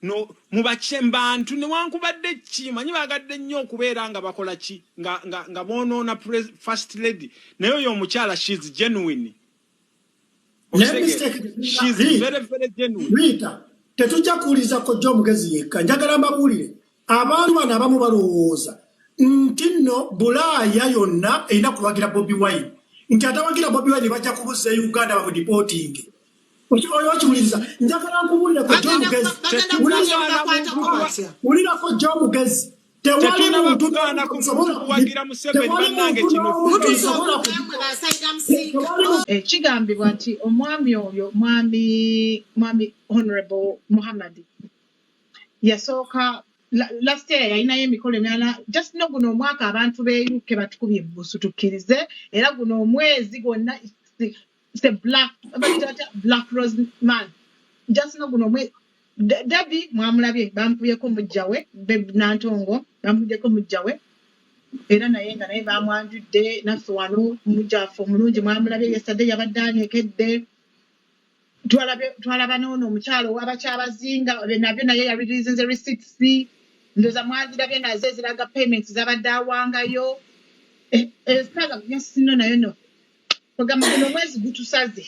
no mubace bantu newankubadde ki manyi bagadde nnyo okubeera nga bakola ki nga boonoona first lady, naye oyo omukyala, she's genuine. Naye Okitegeera? mistake She's Rita, very very genuine. Rita, tetujja kuwuliriza kojja omugezi yekka. Njagala mbabuulire, abantu bano abamu balowooza nti nno Bulaaya yonna erina kuwagira Bobi Wine, nti atawagira Bobi Wine bajja kubuza e Uganda bamudipootinge. Oyo okiwuliriza, njagala nkubuulire kojja Bagenda omugezi. bagenda Wuliriza, kubakwatako Tetugaana muntu batya? wulira kojja omugezi, tewali Tetunaba muntu kugaana n'omu ku muntu asobola kuwagira Museveni. Tewali Bannange, muntu kino n'omu Mutuuse asobola okugambwe basayida musiika. tewali Kigambibwa nti omwami oyo, mwami Honorable Muhammad, yasooka last year yalinayo emikolo emirala. Just no guno omwaka abantu b'e UK batukubye ebbusu, tukkirize, era guno omwezi gwonna it's a black, bayita batya, black rose man. Just no guno omwezi Debbie mwamulabye, bamukubyeko muggya we Nantongo, bamukubyeko muggya we, era naye nga naye bamwanjudde naffe wano. Muggya waffe omulungi mwamulabye yesterday, yabadde anyekedde. Twalaba n'ono omukyalo ow'abakyabazinga nabyo, naye yareleasinze receipts, ndowooza mwazirabye nazo eziraga payments zabadde awangayo. Esaaga yasino nayo no kwegamba guno omwezi gutusaze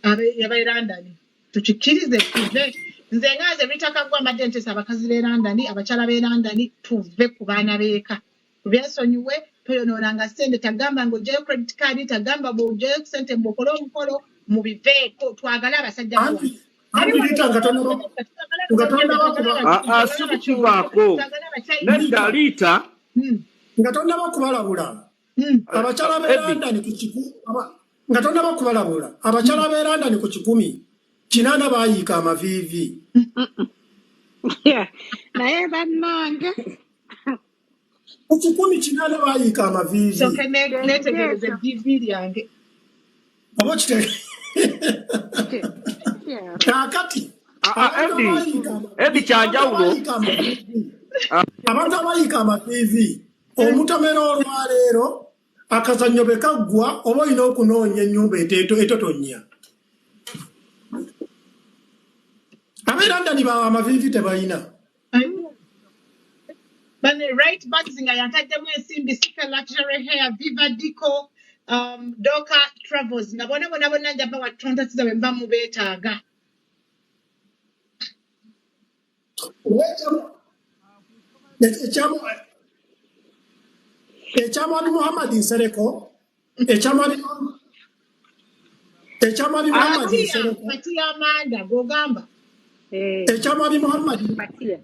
abe London, tukikkirize tuve. Nze nga nze Rita Kaggwa mbadde nteesa abakazi b'e London, abakyala b'e London, tuve ku baana b'eka, tubyesonyiwe. Toyonoonanga ssente, tagamba ng'oggyayo credit card, tagamba bw'oggyayo ssente mbw'okole omukolo, mubiveeko, twagale abasajja Anti bawano. Anti Rita nga tonaba nga tonaba kuba Aa, si kukivaako. Nedda Rita Liita. Nga tonnaba kubalabula abakyala b'e Eddie. London ku kiku nga tonnaba kubalabula abakyala b'e London ku 180 baayiika amaviivi. Yeah. Naye bannange Ku 180 baayiika amaviivi. Soke kyekyo netegereze ekyo divi lyange. Oba okite Yeah. kaakati Aa, abantu Eddie, abayiika Eddie amaviivi abantu kyanjawulo. abayiika amaviivi abantu abayiika amaviivi omutomera olwaleero akazannyo bwe kaggwa oba olina okunoonya ennyumba etotonnya. Ab'e London bawe amaviivi tebalina. Bane right bags nga yantaddemu ensimbi Sika Luxury Hair, Viva Dico, Doka Travels nga bona bona bonna nja bawa contacts zaabwe mba mubeetaaga. Ekyamwami Muhammad Nsereko ekyamwami ekyamwami Muhammad Fatiya, Nsereko Fatiya Amanda gw'ogamba. Eh, ekyamwami Muhammad Fatiya.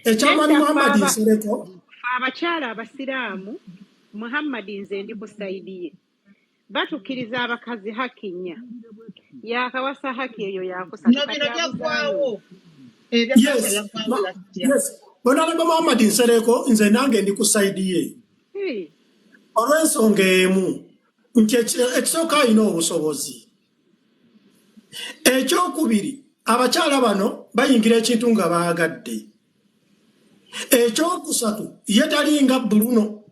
Ekyamwami Nedda ffe Muhammad Nsereko ffe abakyala abasiraamu, Muhammadi nze ndi ku sayidi ye. Batukkiriza abakazi haki nnya. Yaakawasa haki eyo yakusatu No kati bino abuzaayo. byaggwawo. Ebya Fatiya Yes, byaggwawo last year. yes, Honorable Muhammad Nsereko nze nange ndi ku sayidi ye Hey. olw'ensonga emu nti ekisooka alina obusobozi, ekyokubiri abakyala bano bayingira ekintu nga baagadde, ekyokusatu ye talinga Bruno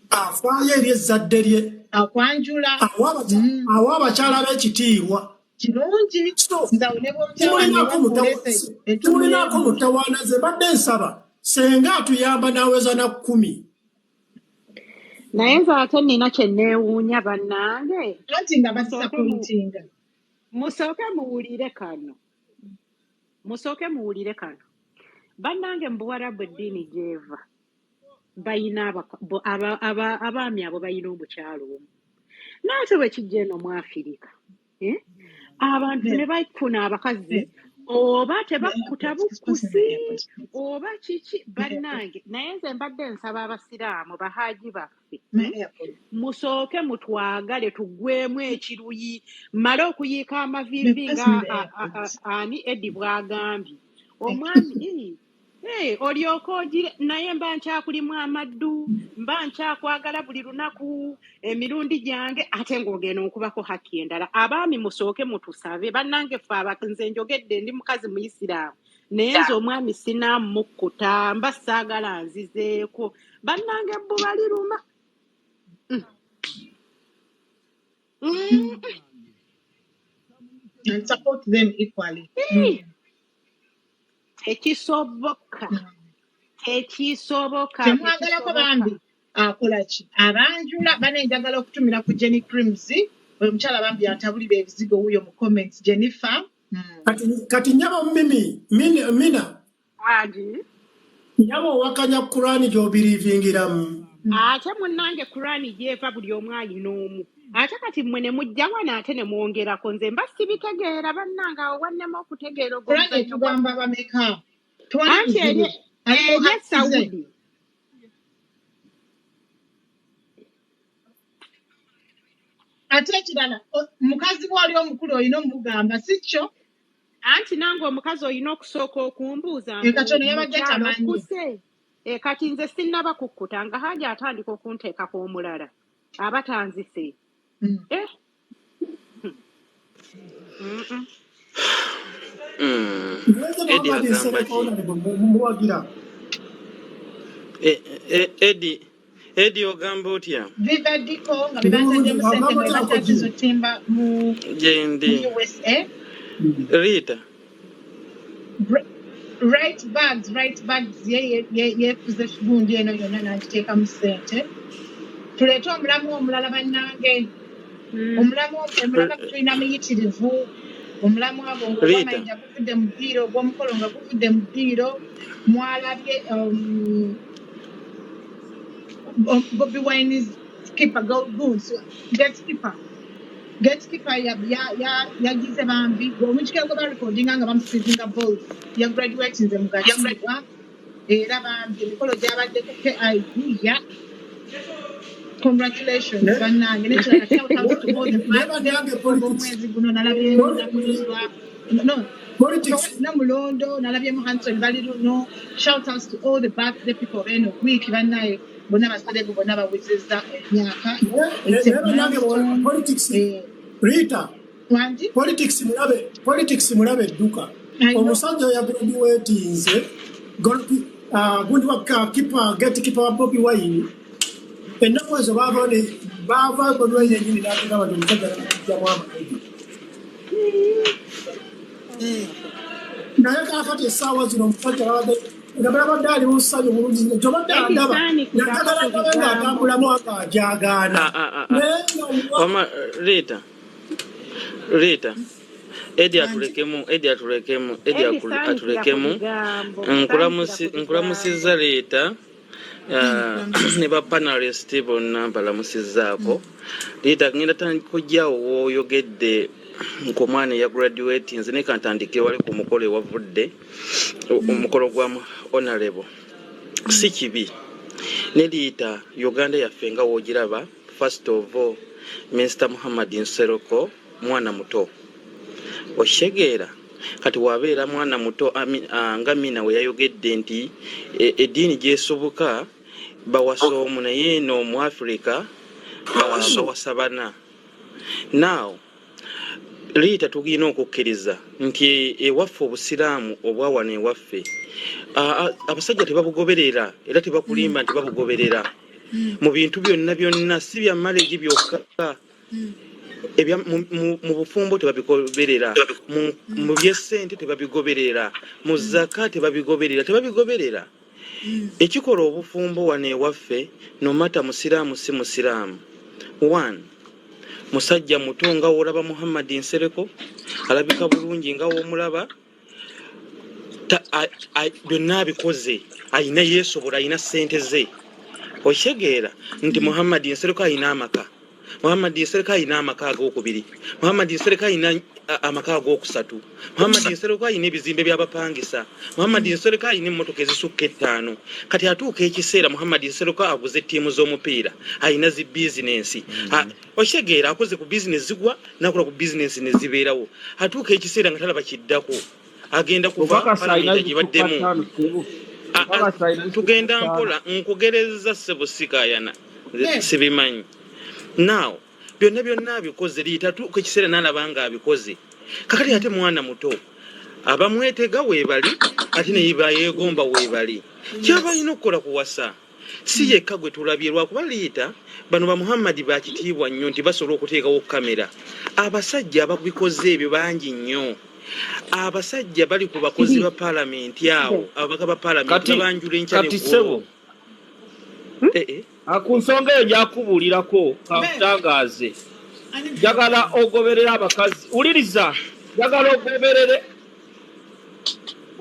afaayo eri ezzadde lye, Akwanjula. Awa abakyala b'ekitiibwa. Kirungi. So Nze awo ne bw'omukyala wange simulinako ewaffe oleese entuumu simulinako y'embuzi. mutawaana. Nze mbadde nsaba senga atuyamba n'aweza na 10. Naye nze ate nina kye neewuunya bannange. Anti nga Musooke mu badisappointinga. musooke muwulire kano. Musooke muwulire kano. Bannange mu Buwarabu eddiini gy'eva bayina abaami abo bayina omukyalo omu. Naate bwe kijja eno mu Afirika, eh? Abantu ne bafuna abakazi oba tebakkuta bukkusi oba kiki bannange. Naye nze mbadde nsaba abasiraamu bahaaji baffe, musooke mutwagale tuggwemu ekiruyi mmale okuyiika amaviivi nga ani Eddie bw'agambye omwami ii, olyoke ogire naye mba nkyakulimu amaddu mba nkyakwagala buli lunaku emirundi gyange ate ng'ogenda onkubako haki endala. Abaami musooke mutusabe bannange ffe nze njogedde ndi mukazi muyisiraamu naye nze omwami sinaamukkuta mba saagala nzizeeko bannange ebbuba liruma. Mm. And support them equally. Ii, tekisoboka tekisoboka Temwagalako tekisoboka. Bambi akola ki abanjula bane njagala okutumira ku Jenny Creams oyo omukyala bambi atabulira ebizigo wuuyo mu comments Jennifer. Kati nyabo mimi mina Wangi nyabo owakanya Kurani gy'obiriivingiramu. Ate munnange Kurani gyeva buli omu alina omu ate kati mmwe ne mujja wano ate ne mwongerako nze mba sibitegeera bannange awo wannema okutegeera ogwo Kurani omuzannyo gwa etugamba bameka tewali anti buzibu eri ali mu eri e haki ze. Saudi. Ate ekirala mukazi bw'oli omukulu olina omugamba si kyo. Anti nange omukazi olina okusooka okumbuuza mbu Katono yabadde mukyalo tamanyi. okkuse. Kati nze sinnaba kukkuta nga haja atandika okunteekako omulala aba tanzise. Eh? Mm-mm. Nze Eddie Muhammad agamba Nsereko ki? Honorable muwagira. Eddie ogamba otya? Viva Dico nga Ndi be bulungi bantaddemu ssente agamba nga otya be Koji? bakyakiza otimba mu Gyendi. USA. Rita. Right bags, right bags ye yeefuze gundi eno yonna n'agiteekamu ssente. Tuleete omulamu omulala bannange. Omulamu omulala tulina muyitirivu. Omulamu abo Rita. ogw'amayinja guvudde mu ddiiro ogw'omukolo nga guvudde mu ddiiro mwalabye Bobi Wine's keeper, goons, gatekeeper. Gatekeeper yagize bambi omukikero gwe barekodinga nga bamusiizinga balls ya graduatinze mu gatiibwa era bambi emikolo gyabaddeko KIU ya congratulations bannange. Nekirala, shout out to all the Naye bannange, politics ab'omwezi guno nalabyemu Nakulirwa no politics Namulondo, nalabyemu Hanson bali luno. Shout outs to all the birthday people eno week bannaye, bonna baserebu, bonna bawezezza emyaka. It's a Naye bannange, milestone. politics Eh, Rita, wangi. Politics mulabe, politics mulabe edduka. I know. Omusajja oyo yagraduatinze gundi wa keeper, gatekeeper wa Bobi Wine. Ennaku ezo baava baava Bobi Wine yennyini n'atugamba nti omusajja namugjamu amagezi. Naye kaakati essaawa zino omusajja babadde nga babadde ali mu ssanyu bulungi gyobadde Edi andaba saanikirako njagala ku ndabe bigambo. ng'atambulamu ng'ajagaana Ah, ah, ah, ah. naye nga Wama Rita, Rita, Edi Wangi. atulekemu, Edi atulekemu, Edi Edi saanikira ku atulekemu. bigambo, saanikira ku bigambo. Nkulamusizza Rita, Nkulamuse. Ne ba panelist bonna mbalamusizzaako. Rita, ngenda kujjawo w'oyogedde ku mwana eya graduate, nze ne kantandike wali ku mukolo ewavudde, omukolo gwa honorable. Si kibi ne Liita, Uganda yaffe nga woogiraba. First of all, Mr Muhammad Nsereko mwana muto, okitegeera? Kati wabeera mwana muto, nga Mina we yayogedde nti eddiini gyesoboka bawasa omu, naye eno mu Africa bawasa bana. Now Liita, tugina okukkiriza nti ewaffe obusiraamu obwawano ewaffe, abasajja tebabugoberera era tebakulimba nti babugoberera mu bintu byonna byonna, si bya marriage byokka. Ebya mu bufumbo tebabigoberera, mu byessente tebabigoberera, mu zaka tebabigoberera, tebabigoberera. Ekikola obufumbo wano ewaffe, no matter musiraamu si musiraamu, one musajja muto nga woolaba Muhammad Nsereko alabika bulungi nga woomulaba, byonna abikoze, ayina yeesobola, ayina ssente ze. Okitegeera nti Muhammad Nsereko ayina amaka, Muhammad Nsereko ayina amaka agokubiri, Muhammad Nsereko ayina amaka agokusatu, Muhammad Nsereko ayina ebizimbe by'abapangisa, Muhammad Nsereko ayina emmotoka ezisukka 5. Kati atuuka ekiseera Muhammad Nsereko aguze ttiimu z'omupiira, ayina zi bizinensi. Okitegeera, akoze ku bizinesi zigwa, nakola ku bizinensi ne zibeerawo. Atuuka ekiseera nga talaba kiddako, agenda kuva Okakasa alina palamenti zisukka agibaddemu. 5, ssebo? Okakasa alina zisukka Tugenda 5? mpola, nkugereza ssebo, sikaayana nze Eh, sibimanyi. Now byonna byonna abikoze, Liita, atuuka ekiseera n'alaba nga abikoze. Kakati ate mwana muto, abamwetega weebali, ate naye bayeegomba weebali. Kyaba alina okukola kuwasa, si yekka gwe tulabye, lwakuba Liita bano ba Muhammadi bakitiibwa nnyo nti basobola okuteekawo kamera. Abasajja ababikoze ebyo bangi nnyo. Abasajja bali ku bakozi ba paalamenti awo, ababaka ba paalamenti Kati babanjula enkya kati neggulo. ssebo, Eh, eh. Ku nsonga eyo njakubuulirako. Ben, Kankutangaaze. ani Njagala ogoberere abakazi, wuliriza, njagala ogoberere,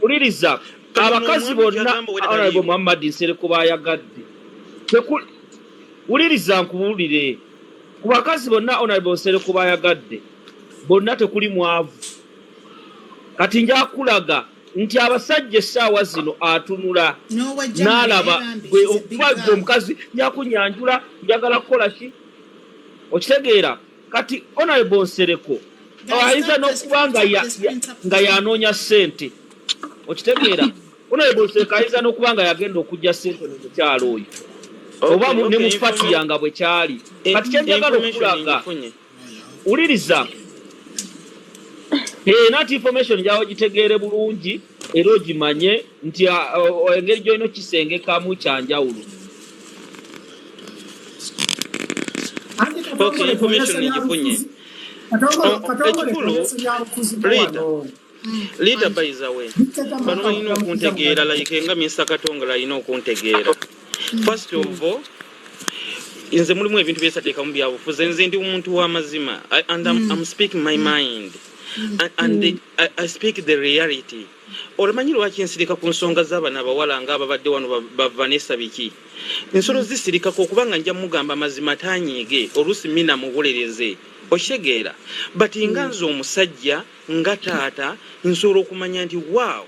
wuliriza. Kati ono Abakazi omwami bonna kyagamba wera honorable taliiwo. Muhammad Nsereko bayagadde. Wuliriza nkubuulire, ku bakazi bonna honorable Nsereko bayagadde bonna tekuli mwavu. Kati njakulaga nti abasajja essaawa zino atunula n'owa Germany naye n'alaba bambi, gwe she's a big okuba gwe girl. Omukazi njakunyanjula, njagala kukola ki, okitegeera? Kati honorable Nsereko Guys, ayinza tap the n'okuba screen, nga tap ya, the ya, screen, tap the nga screen. yanoonya ssente, okitegeera? Honorable Nsereko ayinza n'okuba nga yagenda okujja ssente mu mukyalo oyo oba ne mu fatiya nga bwe kyali. Kati kyenjagala Information okulaga, ngifunye. Wuliriza. Eh, nati information njawo gitegeere bulungi era ogimanye nti engeri gy'olina okisengekamu kyanjawulo. Anti Okay, Katongole information kozesa ngifunye. byabufuzi. Katongole, Katongole, Ekikulu kozesa byabufuzi bwo Rita, wano. Rita, Wangi. by the way, Bitega bano maka balina okulamukiza okuntegeera muganda. like nga Mr Katongole alina okuntegeera. First of all, nze mulimu ebintu byesateekamu byabufuzi. Nze ndi omuntu w'amazima. And I'm speaking my mind and I speak the reality. Omanyi lwaki nsirika ku nsonga z'abano abawala nga ababadde wano ba Vanessa biki? Nsolo zisirikako okubanga nja mugamba amazima tanyiige, oluusi mina muwolereze. Okitegeera? But nga nze omusajja nga taata nsobola okumanya nti wow,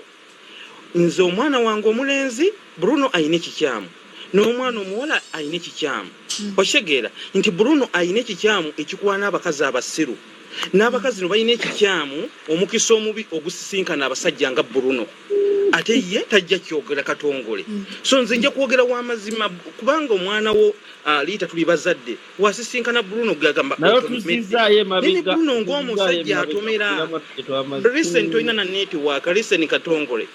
nze omwana wange omulenzi Bruno ayina ekikyamu n'omwana omuwala ayina ekikyamu. Okitegeera nti Bruno ayina ekikyamu ekikwana abakazi abasiru, n'abakazi no balina ekikyamu, omukisa omubi ogusisinkana abasajja nga Bruno, ate ye tajja kyogera katongole. So nze nja kwogera w'amazima kubanga omwana wo Liita tuli bazadde, wasisinkana Bruno gagamba naye otomedde otuzzizaayo naye ne emabega, Bruno otuzzizaayo ng'omusajja emabega atomera. kumiramwa tetwamaze. Listen, tolina na network. Listen Katongole,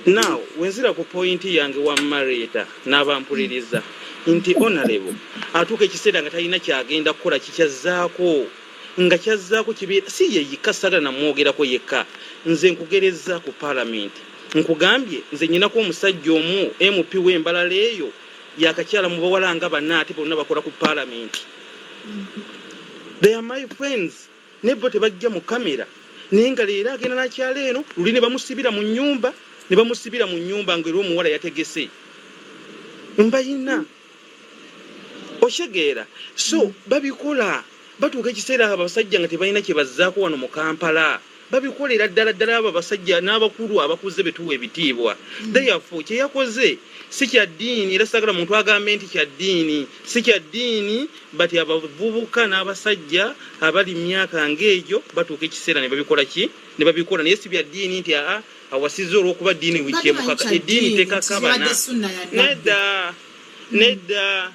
now wenzira ku point yange wa Marieta n'abampuliriza nti honorable atuuka ekiseera nga talina kyagenda kukola, kikyazzaako nga kyazzaako kibeera si ye yekka, saagala namwogerako yekka. Nze nkugereza ku parliament, nkugambye nze nyinako omusajja omu MP w'Embalala eyo yakakyala mu bawala nga bana, ate bonna bakola ku parliament. They are my friends, naye bo tebajja mu kamera, naye nga leero agenda nakyala eno luli ne bamusibira mu nnyumba, ne bamusibira mu nnyumba nga era omuwala yategese mbayina. Okitegeera? So babikola, batuuka ekiseera abo abasajja nga tebalina kye bazzaako wano mu Kampala, babikolera ddala ddala abo abasajja n'abakulu abakuze betuwa ebitiibwa. Therefore kye yakoze si kya ddiini, era saagala muntu agambe nti kya ddiini, si kya ddiini, but abavubuka n'abasajja abali mu myaka ng'egyo batuuka ekiseera ne babikola ki, ne babikola, naye si bya ddiini nti aa awasizza olw'okuba ddiini Mbadde manyi wikyemukaka. kya Eddiini ddiini nti tekakabana. zibadde sunna ya Nabbi. Nedda, nedda,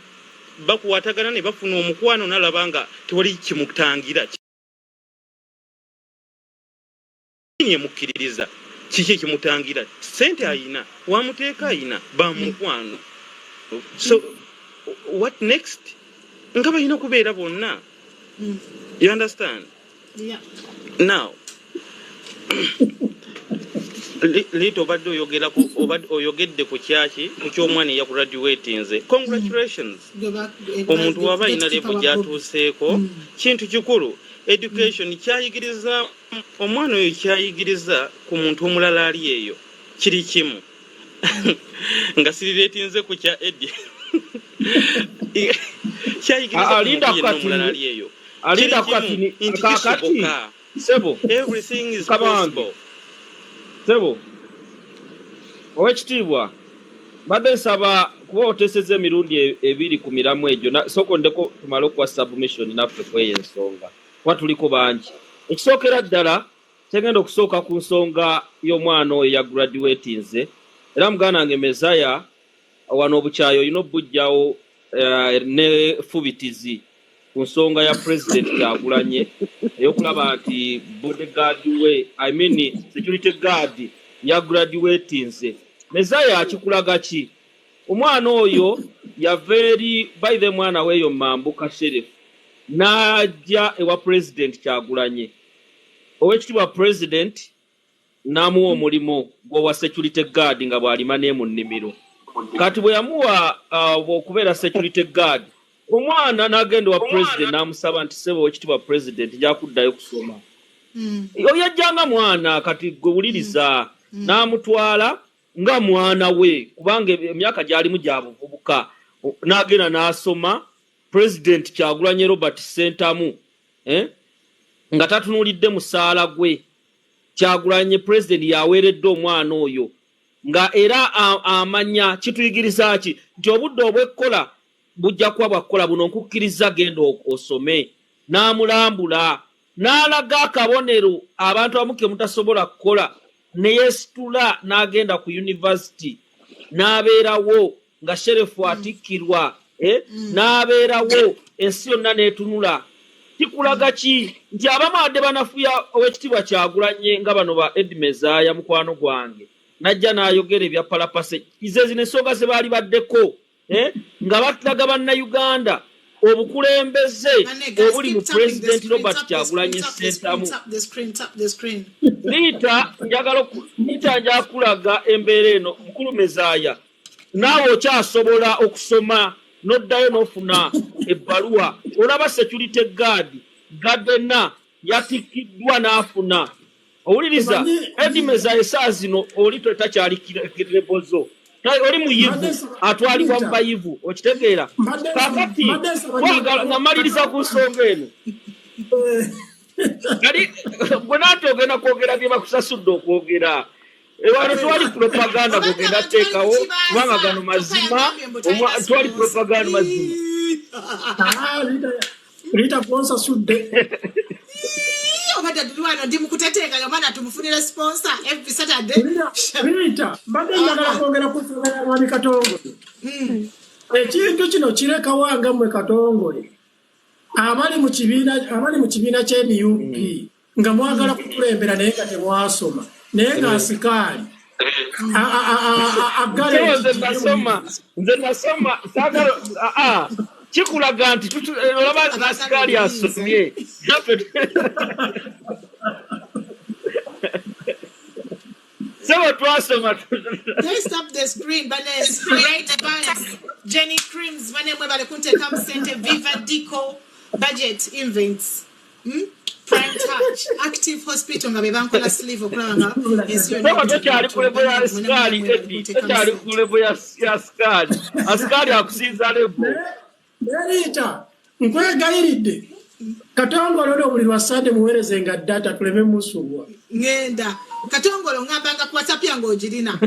bakwatagana ne bafuna omukwano nalaba nga tewali kimutangira, ddiini emukkiririza, kiki ekimutangira? Sente ayina, wamuteeka ayina, bamukwano. So what next? Nga balina kubeera bonna. You understand? Yeah. Now Liita obadde oyogera ku obadde oyogedde ku kyaki, ku ky'omwana eyagraduatinze. Congratulations. Omuntu waba alina level gy'atuuseeko, kintu kikulu. Education kyayigiriza omwana oyo, kyayigiriza ku muntu omulala ali eyo kiri kimu nga sirireetinze ku kya Edi, kyayigiriza ku muntu Linda yenna omulala kati ali eyo kiri alinda kimu kati nti kakati kisoboka. Sebo Everything is kabange possible. Sebo owekitiibwa, mbadde nsaba kuba oteeseza emirundi ebiri ku miramu egyo. Sooka ondeko tumale okuwa submission naffe kweyo ensonga kuba tuliko bangi. Ekisookera ddala kyegenda okusooka ku nsonga y'omwana oyo ya graduatinze, era muganda wange Mezaya wano obukyayi olina obujjawo ne fubitizi ku nsonga ya President Kyagulanye ey'okulaba nti bodyguard we, I mean security guard, ya graduatinze. Mezaya akikulaga ki? Omwana oyo yava eri by the mwana weeyo Mambuka Sheriff n'ajja ewa President Kyagulanye, owekitiibwa President n'amuwa omulimu gw'owa security guard nga bw'alima ne mu nnimiro. Kati bwe yamuwa okubeera security guard, omwana n'agenda owa President n'amusaba nti, "Ssebo owekitiibwa President, nja kuddayo kusoma." Oyo yajjanga mwana, kati gwe wuliriza, n'amutwala nga mwana we kubanga emyaka gy'alimu gya buvubuka, n'agenda n'asoma. President Kyagulanye Robert Ssentamu, eh? Nga tatunuulidde musaala gwe, Kyagulanye President yaweeredde omwana oyo nga era amanya. Kituyigiriza ki? Nti obudde obwekkola bujja kuba bwakukola buno, nkukkiriza genda osome. N'amulambula n'alaga akabonero abantu abamu ke mutasobola kukola, ne yeesitula n'agenda ku university n'abeerawo nga sherefu atikkirwa, eh? N'abeerawo ensi yonna n'etunula. Kikulaga ki? Nti abamu adde banafuya owekitiibwa Kyagulanye nga bano ba Ed Mezaya mukwano gwange najja n'ayogera ebya palapase ze zino ensonga ze baali baddeko, eh? Nga batulaga bannayuganda obukulembeze obuli mu President Robert Kyagulanye Ssentamu. Liita, njagala Liita, nja kulaga embeera eno. Mukulu Mezaaya, naawe okyasobola okusoma n'oddayo n'ofuna ebbaluwa. Olaba security guard Gadena yatikkiddwa n'afuna. Owuliriza Omanyi Eddie Mezaya esaawa zino oli takyali kirebozo, oli muyivu, mbadde nsaba atwalibwa mu Rita, bayivu, okitegeera? mbadde nsaba Kakati mbadde nsaba nnyo twagala nga maliriza ku nsonga eno, kali gwe naati ogenda kwogera bye bakusasudde okwogera. Wano tewali propaganda Obanga gwogenda abantu bali teekawo, kubanga kukibaaza gano kyokka mazima, yagambye mbu talina tewali sponsor. propaganda mazima. Ah, Rita, Rita gwonsasudde. Obadde tuli wano ndi mukutetenkanya omwana tumufunire sponsor every Saturday. Rita, Rita, mbadde njagala kwogera ku nsonga ya mwami Katongole. Ekintu kino kirekawo nga mmwe Katongole abali mu kibiina, abali mu kibiina kya NUP nga mwagala kukulembera naye nga temwasoma, naye nga asikaali aggala Nze nze ekijji ye nasoma, muyigiriza. nze nasoma, saagala kikulaga nti olaba Abaagala asikaali obuyinza. asomye naffe sebo twasoma. They stop the screen, bane right bands. Jenny Creams, bane mwebale kunteekamu ssente, Viva Dico, Budget Invents. Prime Touch, Active Hospital nga be bankola sleeve okulaba nga ensi yonna Sebo tokyali ku ebutudde level ya bannange mwena mwena asikaali, mwebale Eddie, kunteekamu tokyali ku ssente. level ya asikaali. Asikaali akusinza level. Naye Rita, nkwegayiridde Katongole ono buli lwa Sande muweereze nga data tuleme musubwa. Ngenda Katongole ongambanga ku WhatsApp yange ogirina.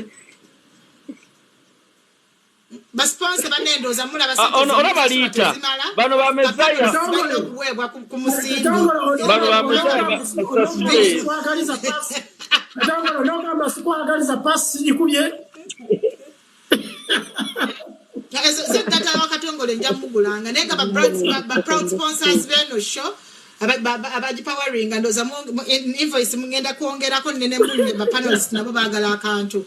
Basponsa bannendooza mulaba Ah, ssente ono olaba zemutusula Liita, tezimala, bano ba Mezaya, bapanelists balina Katongole, okuweebwa ku musimbi Katongole era bano ba bali Mezaya onogamba basasule. sikwagaliza pasi. Katongole onogamba sikwagaliza pasi sigikubye. Ezo ze data wa Katongole nja mugulanga naye nga ba proud sponsors b'eno show abagipoweringa ndooza invoice mugenda kwongerako nene munne ba panelists nabo baagala akantu.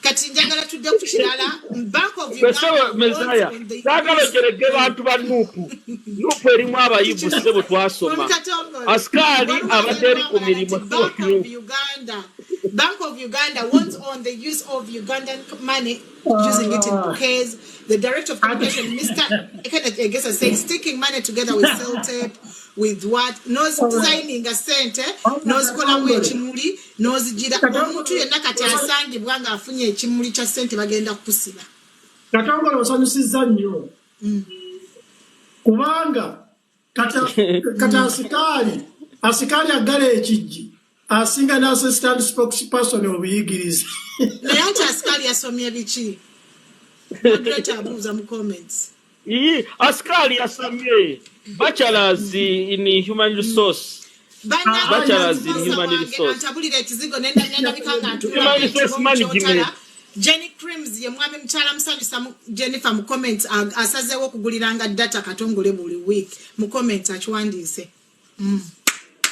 Kati njagala tudde ku kirala. Bank of Gwe sebo Uganda warns Mezaya, on the saagala use ojerege bantu ba Nuupu. Nuupu erimu abayivu kikino ssebo twasoma. Mwami Katongole, Asikaali waliwo abadde eri agenda ku omulala mirimu nti sebo Bank of Nuupu. Uganda, Bank of Uganda warns on the use of Ugandan money, using it in bouquets. The director of communication, Mr. Kenneth Egesa, said sticking money together with sellotape, with what, n'ozidesigninga sente, n'ozikolamu ekimuli, n'ozigira. Omuntu yenna kati asangibwa ng'afunye ekimuli kya ssente bagenda kukusiba. Katongole osanyusizza nnyo kubanga kati asikaali aggala ekijji asinga n'assistant spokesperson obuyigirize. Naye anti asikaali yasomye biki? Moderator abuuza mu comments. Ii, asikaali yasomye bachelors in human resource. Bannange Bachelors in sponsor human wange resource. antabulira ekizigo nendabika nga ntunula Human resource bwenti management. mukyotala. Jenny Creams ye mwami mukyala musanyusa Jennifer mu comments asazeewo okuguliranga data Katongole buli week mu comments akiwandiise.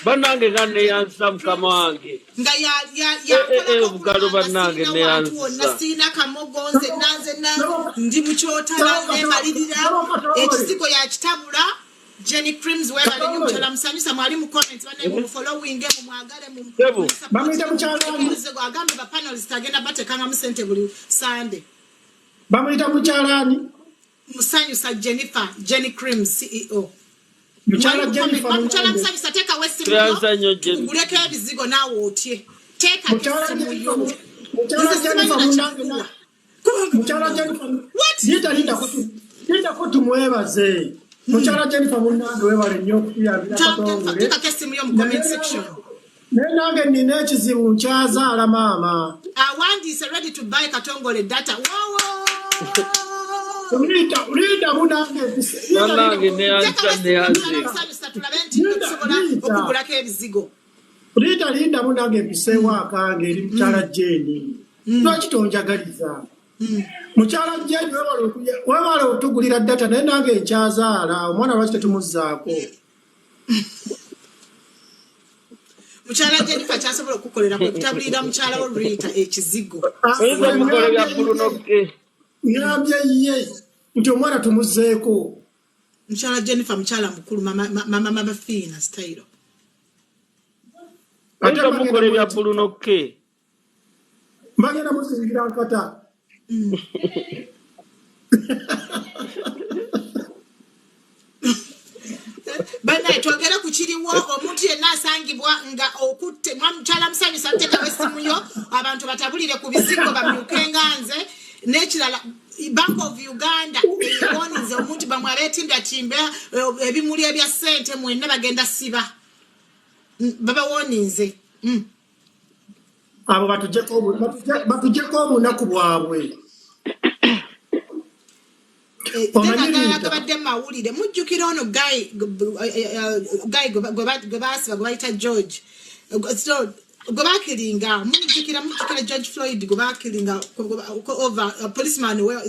Bannange nga neyanziza mukama wange. Nga Eh, yakolako obugalo okulaba nga bannange sirina wantu wonna, neyanziza. sirina kamogo, nze nanzenna ndi mukyotala nemalirira ekizigo yakitabula. Jenny Creams webale nnyo mukyala musanyusa mwali mu comments banne mumufollowinge mumwagale. Sebo. Bamuyita mukyala ani? Ekizigo agambe ba panelist agenda batekangamu ssente buli Sunday. Bamuyita mukyala ani? Musanyusa Jennifer, Jenny Creams CEO. Mukyala Jennifer Mukyala Munange. Musanyusa teekawo essimu yo Tweyanza nnyo Jenny. tukuguleko ebizigo naawe otye teekako Mukyala essimu Jennifer yo. Mukyala Nze simanyi Jennifer Munange nakikuwa kubanga mukyala Jennifer what is Rita this? lindako tumwebaze. Mukyala Jennifer Munange webale nnyo okutuyambira Mukyala Jennifer Katongole. teekako essimu yo mu comment section. Naye nange nina ekizibu nkyazaala maama. Awandiise ready to buy Katongole data wowo. Rita, Rita munange Rita Bannange lindako neyanza teekawo essimu yo mukyala neyanze. Musanyusa tulabe nti nno Linda tusobola Rita okugulako ebizigo. Rita linda munange mpiseewo akange eri mukyala Jeni. Lwaki tonjagaliza? Mukyala Jeni webale otugulira data naye nange nkyazaala omwana lwaki tetumuzzaako? Mukyala Jennifer kyasobola okukolera kwe kutabulira mukyala wo Rita ekizigo. Oyinza omukola bya Bruno K. Ngambye ye nti omwana tumuzzeeko. Mukyala Jennifer mukyala mukulu mama mama Fiina style. Ate Oyinza mbagenda omukola ebya Bruno K. mbagenda muzingira nkata. Bana Anyway, twogere ku kiriwo. Omuntu yenna asangibwa nga okutte, mukyala musanyusa, nteekawo essimu yo, abantu batabulire ku bizigo bamyuke nga nze. N'ekirala, Bank of Uganda ewoninze omuntu bamwe abeetimbatimba ebimuli ebya ssente, mwenna bagenda siba. Babawoninze. Abo batuggyeko obunaku bwabwe. Then Omanyi agalala Rita, gabadde mawulire, mujjukira ono guy guy gwe baasiba, gwe bayita George, so gwe bakiringa, mujjukira George Floyd gwe bakiringa over a policeman, where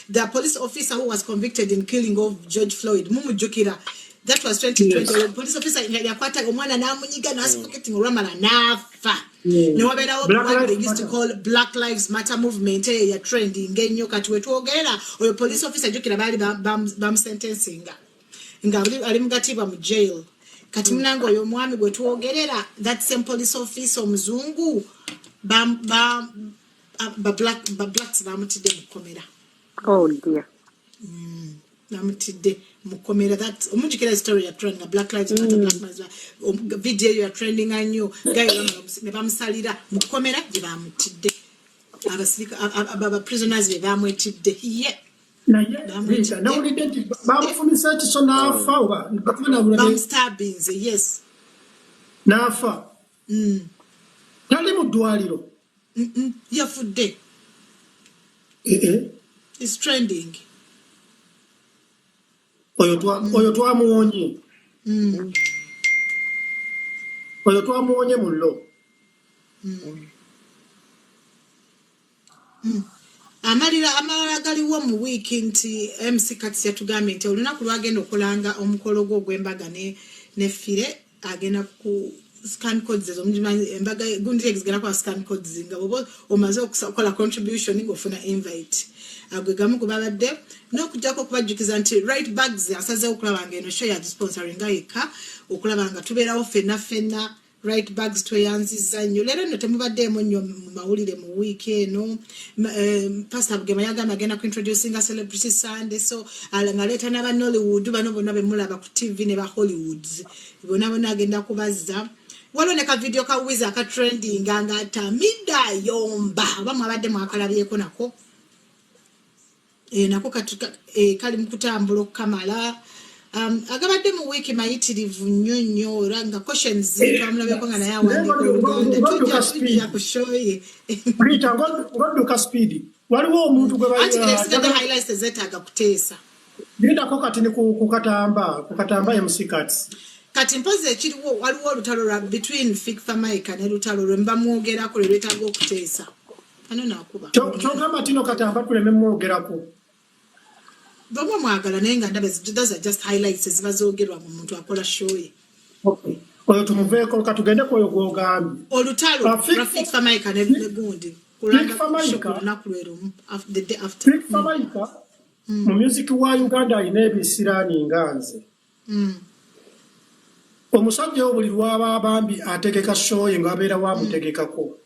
the police officer who was convicted in killing of George Floyd, mumujjukira? That was 2020. Yes. Police officer yakwata omwana n'amunyiga n'asuffocating, olwamala n'afa, ne wabeerawo Black what they Lives used to Matter. call Black Lives Matter movement eyo ya trending ennyo. Kati wetwogerera, oyo police officer, jjukira baali bamusentensinga nga ali mugatibwa mu jail. Kati munange, oyo omwami gwe twogerera, that same police officer omuzungu, ba blacks bamutidde mu kkomera. Oh dear. Bamutidde mu kkomera. That omujjukira story ya trending, Black Lives Matter, Black Lives Matter, video eyo ya trending nnyo. Gayo ne bamusalira mu kkomera gye bamutidde. Abasirika, aba prisoners be bamwetidde ye. Naye Rita, Bamwetidde. Nawulidde nti bamufunisa ekiso n'afa, oba bakubanawulira Bamustabinze, yes. N'afa. Tali mu ddwaliro? Yafudde. Eh, eh. Is trending. Oyo twamuwonye. Oyo twamuwonye mu llo. Amalala galiwo mu wiiki nti MC Kats yatugambye nti olunaku lwagenda okulanga omukolo gwe ogw'embaga ne Fire, agenda ku scan codes ezo. Mugimanyi embaga gundi zigenda kuba scan codes, nga bwoba omaze okukola contribution ng'ofuna invite. Agwe gamu gwe babadde n'okujjako okubajjukiza nti Right Bags asazeewo okulaba nga eno show yagisponsoringa yekka, okulaba nga tubeerawo ffenna ffenna. Right Bags, tweyanzizza nnyo. Leero nno temubaddeemu nnyo mu mawulire mu wiiki eno. Pastor Bugema yagamba agenda kuintroducinga Celebrity Sunday, so ng'aleeta n'aba Nollywood bano bonna bemulaba ku TV ne ba Hollywoods bonna bonna agenda kubazza. Waliwo ne ka video ka Wiz akatrendinga nga atamidde ayomba, oba mwabadde mwakalabyeko nako? Nako kali mu kutambula okukamala. Agabadde mu wiiki mayitirivu nnyo nnyo, era nga Questions twamulabyeko nga naye awandiika Oluganda. Ng'odduka Tujja speed. ku show ye. Rita, ng'odduka speed. Waliwo omuntu gwe Anti bino ebisigadde njagala highlights ezeetaaga kuteesa. Lindako kati ni ku Katamba MC Kats. Kati mpozi ekiriwo, waliwo olutalo lwa between Fik Fameica ne Lutalo lwe mba mwogerako, lwe lwetaaga okuteesa. Ano naakuba. Kyogamba tino Katamba tuleme mwogerako? Bwemwe mwagala, naye nga ndaba those are just highlights eziba zoogerwa mu muntu akola show ye. Okay. Oyo tumuveeko, katugende ku oyo gw'ogambye. Olutalo lwa Fik Fameica ne gundi Fik kulanga show ku Fameica lunaku lwe lumu, the day after. Fik Fameica mu music wa Uganda alina ebisiraani nga nze. Omusajja oyo buli lwaba abambi ategeka show ye, ng'abeera wamutegekako.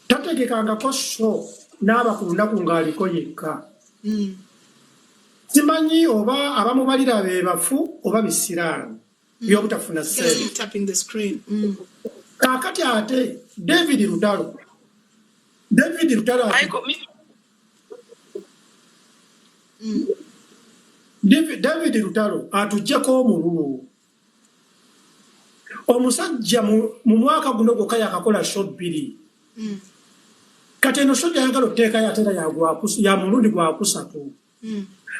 Tategekangako show n'aba ku lunaku ng'aliko yekka. Simanyi oba abamubalira be bafu oba bisiraani by'obutafuna Guys, ssente. keep tapping the screen. Kaakati ate David Lutalo, David Lutalo David Lutalo atuggyeko omululu. Omusajja mu mwaka guno gwokka yakakola show 2. Kati eno show gyayagala otuteekayo ate era ya mulundi gwakusatu.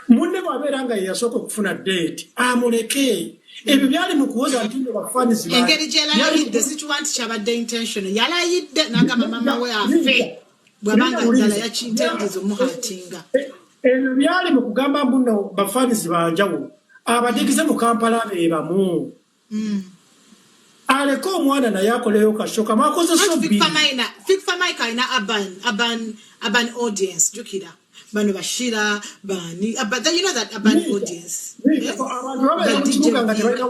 Munne bw'abeera nga ye yasooka okufuna date, amuleke. Ebyo byali mu kuwoza nti nno bafanizi Engeri byali gyelayidde, sikiwa nti kyabadde intentional. Yalayidde n'agamba mama we afe bw'abanga ddala yakintendiza omuhatinga. Ebyo byali mu kugamba mbu nno bafanizi banjawulo, abadigize mu Kampala be bamu. Aleke omwana naye akoleyo ka show kamu, akoze show Anti 2. Fik Fameica alina urban audience. Jjukira bano bashira bani, but you know that urban audience, eh? Abantu babeera Ba mu DJ kibuga nga Vic. tebalina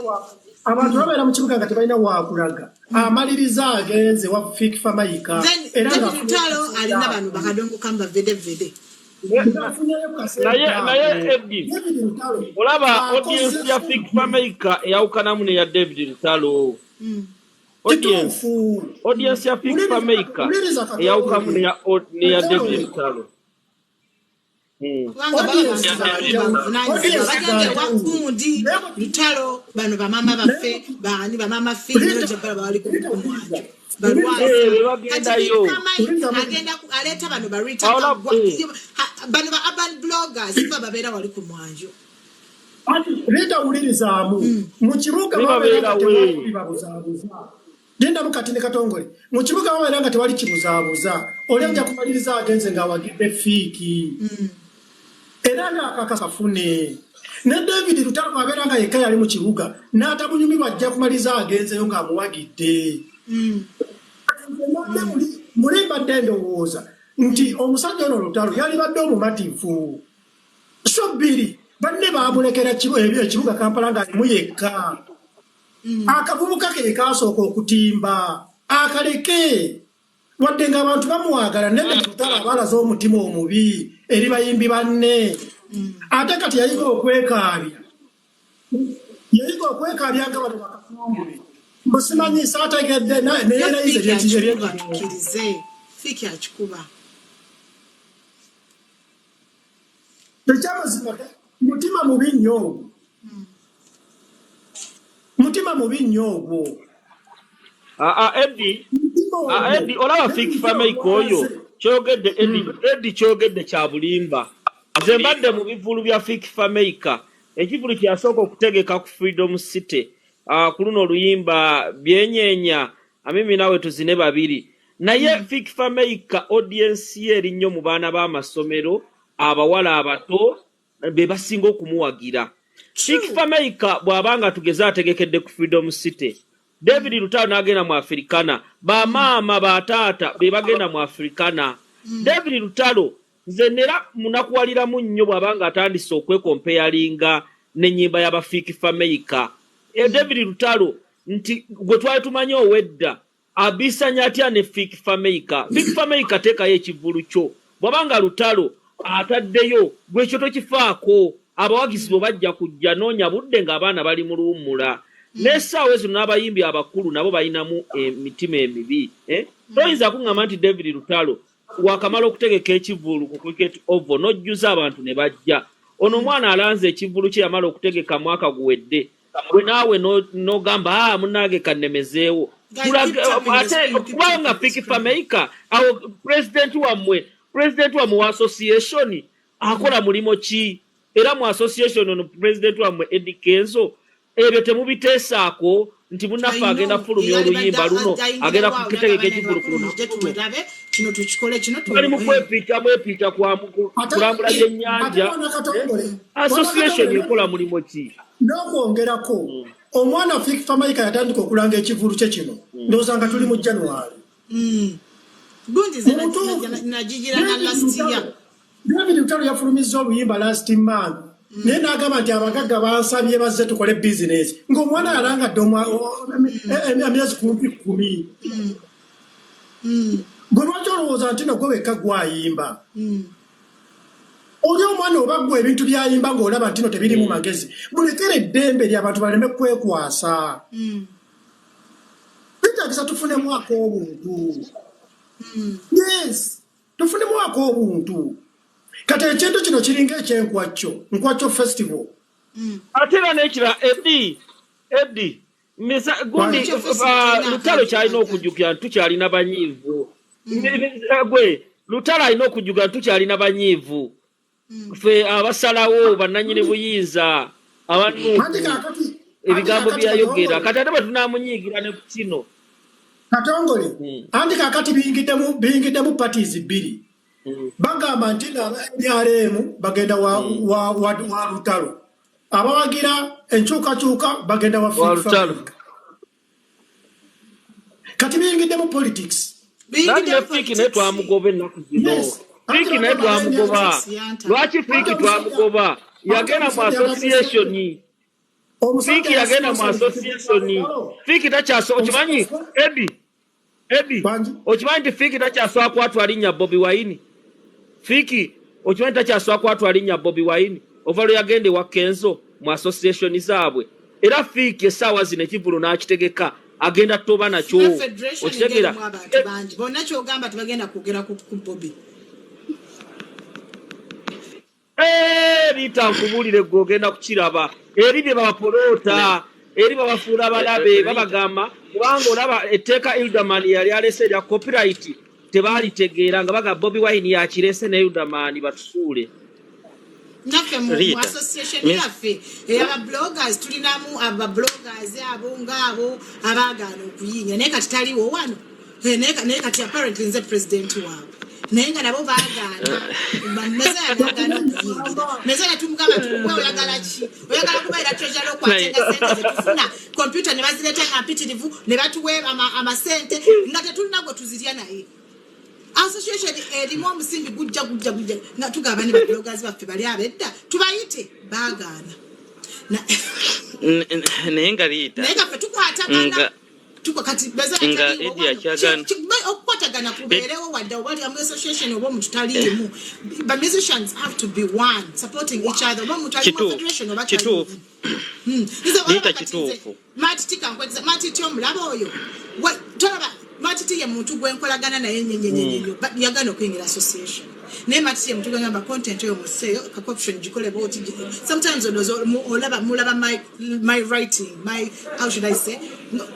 abantu babeera mu kibuga nga tebalina wakulaga, amaliriza agenze wa Fik Fameica Then era nga David Lutalo alina bano bakadongo kamba vede vede. Ng'afunyeyo kasente Naye ako. Eddy, David Lutalo olaba audience akoze ya Fik Fameica eyawukanamu neya David Lutalo. Audience Kituufu. Audience ya Fik Fameica Wuliriza eyawukamu Katongole. neya David Katongole. Lutalo. Kubanga baba Audience bantu za bakulu njawulo. bavunanyizibwa Audience za bagenda ewa njawulo. gundi Naye bwe- Lutalo, bano bamaama naye baffe baani, bamaama Rita, fiinojabala bali ku Rita, mwanjo wuliriza. balwasa. Eh, be Kati bagendayo. Fameica Wuliriza agenda aleeta bano ba Rita Aola Kagwa, bano ba urban bloggers ba babeera wali ku mwanjo. Anti Rita wulirizaamu. Mu kibuga Ne babeera nga babeera we. tewali bibabuzaabuza. Lindamu kati ne Katongole. Mu kibuga babeera nga tewali kibuzaabuza. Oli ajja kumaliriza agenze ng'awagidde Fiiki. Era ng'akakasafune. Ne David Lutalo bw'abeera nga yekka yali mu kibuga n'atamunyumirwa ajja kumaliriza agenzeyo ng'amuwagidde. Nze mbadde muli mbadde ndowooza nti omusajja ono Lutalo yalibadde omumativu. So bbiri banne baamulekera ekibuga Kampala ng'alimu yekka. Akavubuka ke kaasooka okutimba akaleke, wadde ng'abantu bamwagala, naye Lutalo aba alaze omutima omubi eri bayimbi banne. Ate kati yayiga okwekaabya, yayiga okwekaabya nga bano bakatongole mbu simanyi saategedde Ye neyeerayiza Fiiki akikuba, ebyekiro. tukkirize Fiiki akikuba. Ekyamazima mutima mubi nnyo ogwo, mutima mubi nnyo ogwo. Eddy, Mutima ogwo. Eddy, olaba Fik David Fameica oyo gwalaze. kyogedde Eddy, Eddy kyogedde kya bulimba. Nze mbadde mu bivulu bya Fik Fameica, ekivulu kyeyasooka okutegeka ku Freedom City, ku luno oluyimba byenyeenya amimi naawe tuzine babiri. Naye Fik Fameica audience ye eri nnyo mu baana b'amasomero, abawala abato be basinga okumuwagira. Fik True. Fameica bw'aba nga tugeze ategekedde ku Freedom City, David Lutalo n'agenda mu Africana, bamaama bataata be bagenda mu Africana. David Lutalo nze nera munakuwaliramu nnyo bw'aba nga atandise okwekompeyalinga n'ennyimba y'aba Fik Fameica. David Lutalo nti gwe twali tumanyi owedda abisanya atya ne Fik Fameica? Fik Fameica teekayo ekivvulu kyo, bw'aba nga Lutalo ataddeyo gwe ekyo tokifaako, abawagizi bo bajja kujja. Noonya budde ng'abaana bali mu luwummula. N'essaawa ezo n'abayimbi abakulu nabo balinamu emitima emibi, eh? Toyinza kuŋŋamba nti David Lutalo wakamala okutegeka ekivvulu ku Cricket Oval n'ojjuza abantu ne bajja. Ono omwana alanze ekivvulu kye yamala okutegeka mwaka guwedde, gwe naawe n'ogamba munnange kannemezeewo. Guys, keep tapping the Ate screen, keep kubanga tapping the Fik screen. Fameica awo president wammwe wa association akola mulimu ki? Era mu association ono president wammwe Eddie Kenzo ebyo temubiteesaako nti munnaffe I agenda know. fulumya Yalibadde oluyimba luno, agenda ayingirawo awo kutegeka n'agamba ekivvulu ku bakulu lunaku mujje luno. tuwerabe kino, tukikole kino Bali mu kwepiika bwepiika Ate kulambula ate byennyanja. Bwana Katongole, Bwana Association Katongole, ekola mulimu ki? N'okwongerako, omwana Fik Fameica yatandika okulanga ekivvulu kye kino, ndowooza nga tuli mu January. Gundi ze Mu butuufu, nagigira na David last year. Lutalo, David Lutalo yafulumizza oluyimba last month, naye n'agamba nti abagagga bansabye bazze tukole bizinesi, ng'omwana yalangadde emyezi kumpi 10. Gwe lwaki olowooza nti no gwe wekka gwayimba? Oli omwana oba gwe ebintu byayimba ng'olaba nti no tebirimu magezi, mulekere eddembe ly'abantu baleme kwekwasa. Bitagisa tufunemu ak'obuntu. Yes, tufunemu ak'obuntu. Kati ekintu kino kiringa ekyenkwacyo, Nkwacyo Festival. Ate era n'ekirala, Eddy gundi Nkwacyo Festival terina Lutalo akantu kyalina kajja. okujjukira nti tukyalina banyiivu. Gwe Lutalo alina okujjukira nti tukyalina banyiivu, ffe abasalawo bannannyini buyinza Anti abanuupu. kakati anti Ebigambo kakati byayogera Katongole, kati ate bwe tunaamunyiigira ne ku kino. Katongole, anti kakati biyingiddemu parties bbiri. Bagamba nti aba NRM bagenda wa Lutalo, abawagira enkyukakyuka bagenda wa Wa Fik Lutalo. Fameica. Kati biyingiddemu politics. Nani ne Biyingiddemu Fiiki naye politics. twamugoba ennaku zino. Yes, anti Fiiki naye bagamba twamugoba. Politics yantama. Lwaki Anti Fiiki omusajja twamugoba? Anti Yagenda mu omusajja yagamba association. Omusajja Fiiki yagenda mu association. Fiiki takyaso, okimanyi Eddy, Eddy, Bangi. okimanyi nti Fiiki takyasobola kwatwala linnya Bobi Wine? Fiiki Okimanyi takyasobola kwatwala linnya Bobi Wine ova lwe yagenda ewa Kenzo mu association zaabwe. Era Fiiki essaawa zino ekivvulu n'akitegeka agenda toba nakyo. Na federation Okitegeera? ng'erimu abantu bangi bonna kyogamba tebagenda kwogera ku Bobi. Rita, nkubuulire gwe ogenda kukiraba eri bye babapoloota eri babafuula balabe babagamba kubanga olaba etteeka Hilderman yali alese erya copyright tebaalitegeera nga baga Bobi Wine yakirese ne Hilderman batusuule. Naffe mu Rita, association Miss- yaffe eyaba bloggers tulinamu aba bloggers abo ngaabo abaagaana okuyiinya naye kati taliwo wano. Naye kati apparently nze president waabwe naye nga nabo baagaana Mezaya nagaana okuyingira. Mezaya tumugamba tukuwe oyagala ki, oyagala kubeera treasurer okwatenga sente zetufuna kompyuta ne bazireeta nga mpitirivu ne batuwa amasente nga tetulina gwe tuzirya, naye association erimu omusimbi gujja gujja gujja nga tugamba ne babloggers baffe bali abedda tubayite baagaana. Naye nga Rita Naye nga ffe tukwatagana. Kati Mezaya Nga taliiwo Eddie wano. Okukwatagana kubeerewo wadde oba oli mu association oba omuntu taliimu, but musicians have to be one, supporting each other, oba omuntu ali mu federation oba taliimu. Nze olaba Rita, kati nze, kituufu. Matiti kankwegeza Matiti omulaba oyo. Tolaba Matiti ye muntu gwenkolagana naye nnyo but yagana okuyingira association, naye Matiti ye muntu gwengamba content oyo museeyo ka caption gikole bwoti. Sometimes olowooza olaba mulaba my writing, my, how should I say,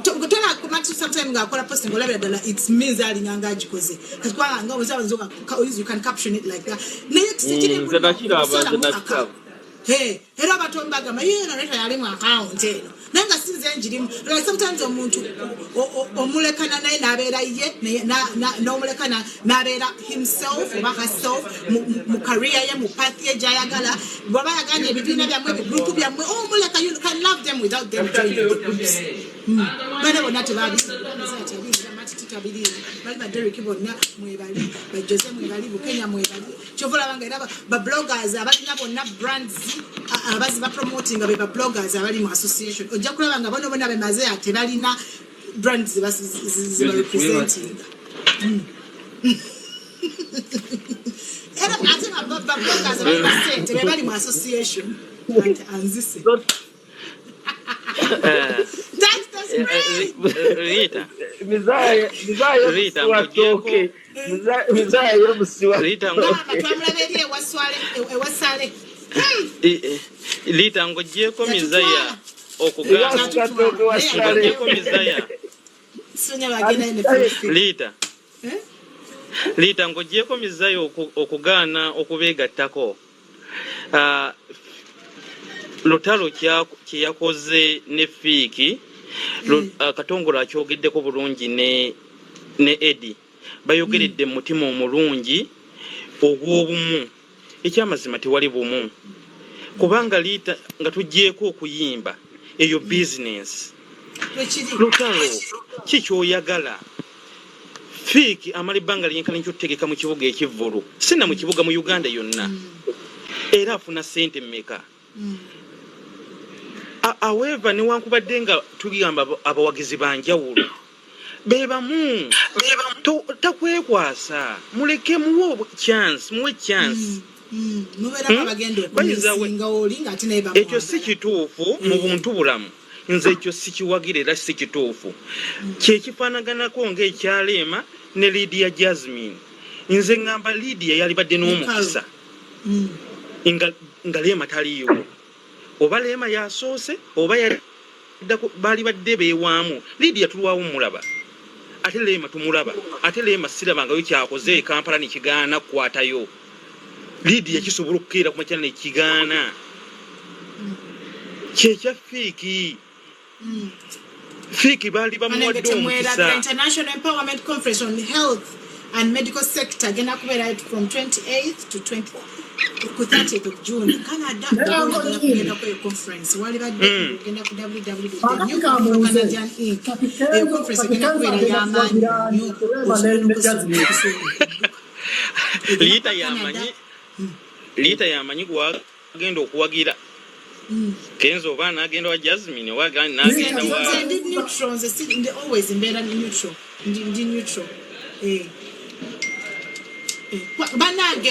tolaba Matiti sometimes ng'akola posting olabira ddala it means alinga ng'agikoze kati kubanga nga oza you can caption it like that, naye tekiri Nze nakiraba, nze kusalamu nakiraba. Hey, era abato mbagamba ye eno leta yali mu account eno naye nga sinze njirimu. Like sometimes omuntu omulekana naye n'abeera ye n'omulekana n'abeera himself oba herself mu career ye, mu path ye gy'ayagala. Bw'aba yaganye ebibiina byammwe, ebigroup byammwe, omuleka. You can love them without them joining the groups. Bana bonna tebabiri bali ba Derek bonna mwebali, ba Jose mwebali, Bukenya mwebali. Kyova olaba nga era ba bloggers abalina bonna brands abazi bapromotinga be ba bloggers abali mu association. Ojja kulaba nga bono bonna bemaze tebalina brands zibarepresentinga. Era ate ba bloggers abalina sente be bali mu association. Ante anzise. That's the spirit. Rita, Mizaya Rita, yomusiwa tooke. Mizaya yomusiwa Rita, Gamba twamulaba eri ewaswale ewasale. Rita, ng'ogyeko Mizaya okugamba Eyasiwa tooke wasale. Ng'ogyeko Mizaya Sonya bagenda ne Philippines. Rita, Eh? Rita, ng'ogyeko Mizaya okugaana okubeegattako. Ah, Lutalo kye yakoze ne Fiiki, Katongole akyogeddeko bulungi ne Edi bayogeredde mu mutima omulungi ogw'obumu. Ekyamazima tewali bumu kubanga Liita nga tugyeko okuyimba eyo bizinensi. Twekiri. Lutalo ki kyoyagala? Fiiki amala ebbanga lyenkana nkyotutegeka mu kibuga ekivvulu, sina mu kibuga, mu Uganda yonna, era afuna ssente mmeka? However, newankubadde nga tugamba abawagizi banjawulo be bamu, takwekwasa, muleke muwe chance, muwe chance. Mubeeramu abagenda Bayinza okumisinga oli ng'ate naye Ekyo si bamwagala. kituufu mu buntu bulamu. Nze ekyo sikiwagira era si kituufu. Kyekifaanaganako ng'ekyaleema ne Lydia Jasmine. Nze ŋŋamba Lydia yalibadde n'omukisa nga Leema taliiwo, oba Leema yasoose oba yaddako, baali badde beewaamu. Lydia tulwawo mulaba, ate Leema tumulaba, ate Leema sirabangayo kyakoze e Kampala nekigaana kukwatayo. Lydia kisobola okukeera ku makya nekigaana. Kyekya Fiiki. Fiiki baali Banange bamuwadde temwerabira omukisa. International Empowerment Conference on Health and Medical Sector agenda kubeera from 28th to 20 ku 30th of June, Canada. Naye Oba Uncle oyagala Jim, kugendako eyo conference walibadde ogenda ku Kakati kambuuze, www.canadian inc. Kati Eyo Kenzo conference kati egenda Kenzo kubeera agenda y'amaanyi kuwagira ani? nnyo. Rema Osobola ne Jasmine. n'okusoma edduka egenda Liita kuba Canada. yamanyi, Liita yamanyi gwagenda okuwagira. Kenzo oba n'agenda wa Jasmine oba Nze n'agenda ndi wa nze ndi neutral. Nze si ndi always mbeera neutral, ndi neutral. Bannange.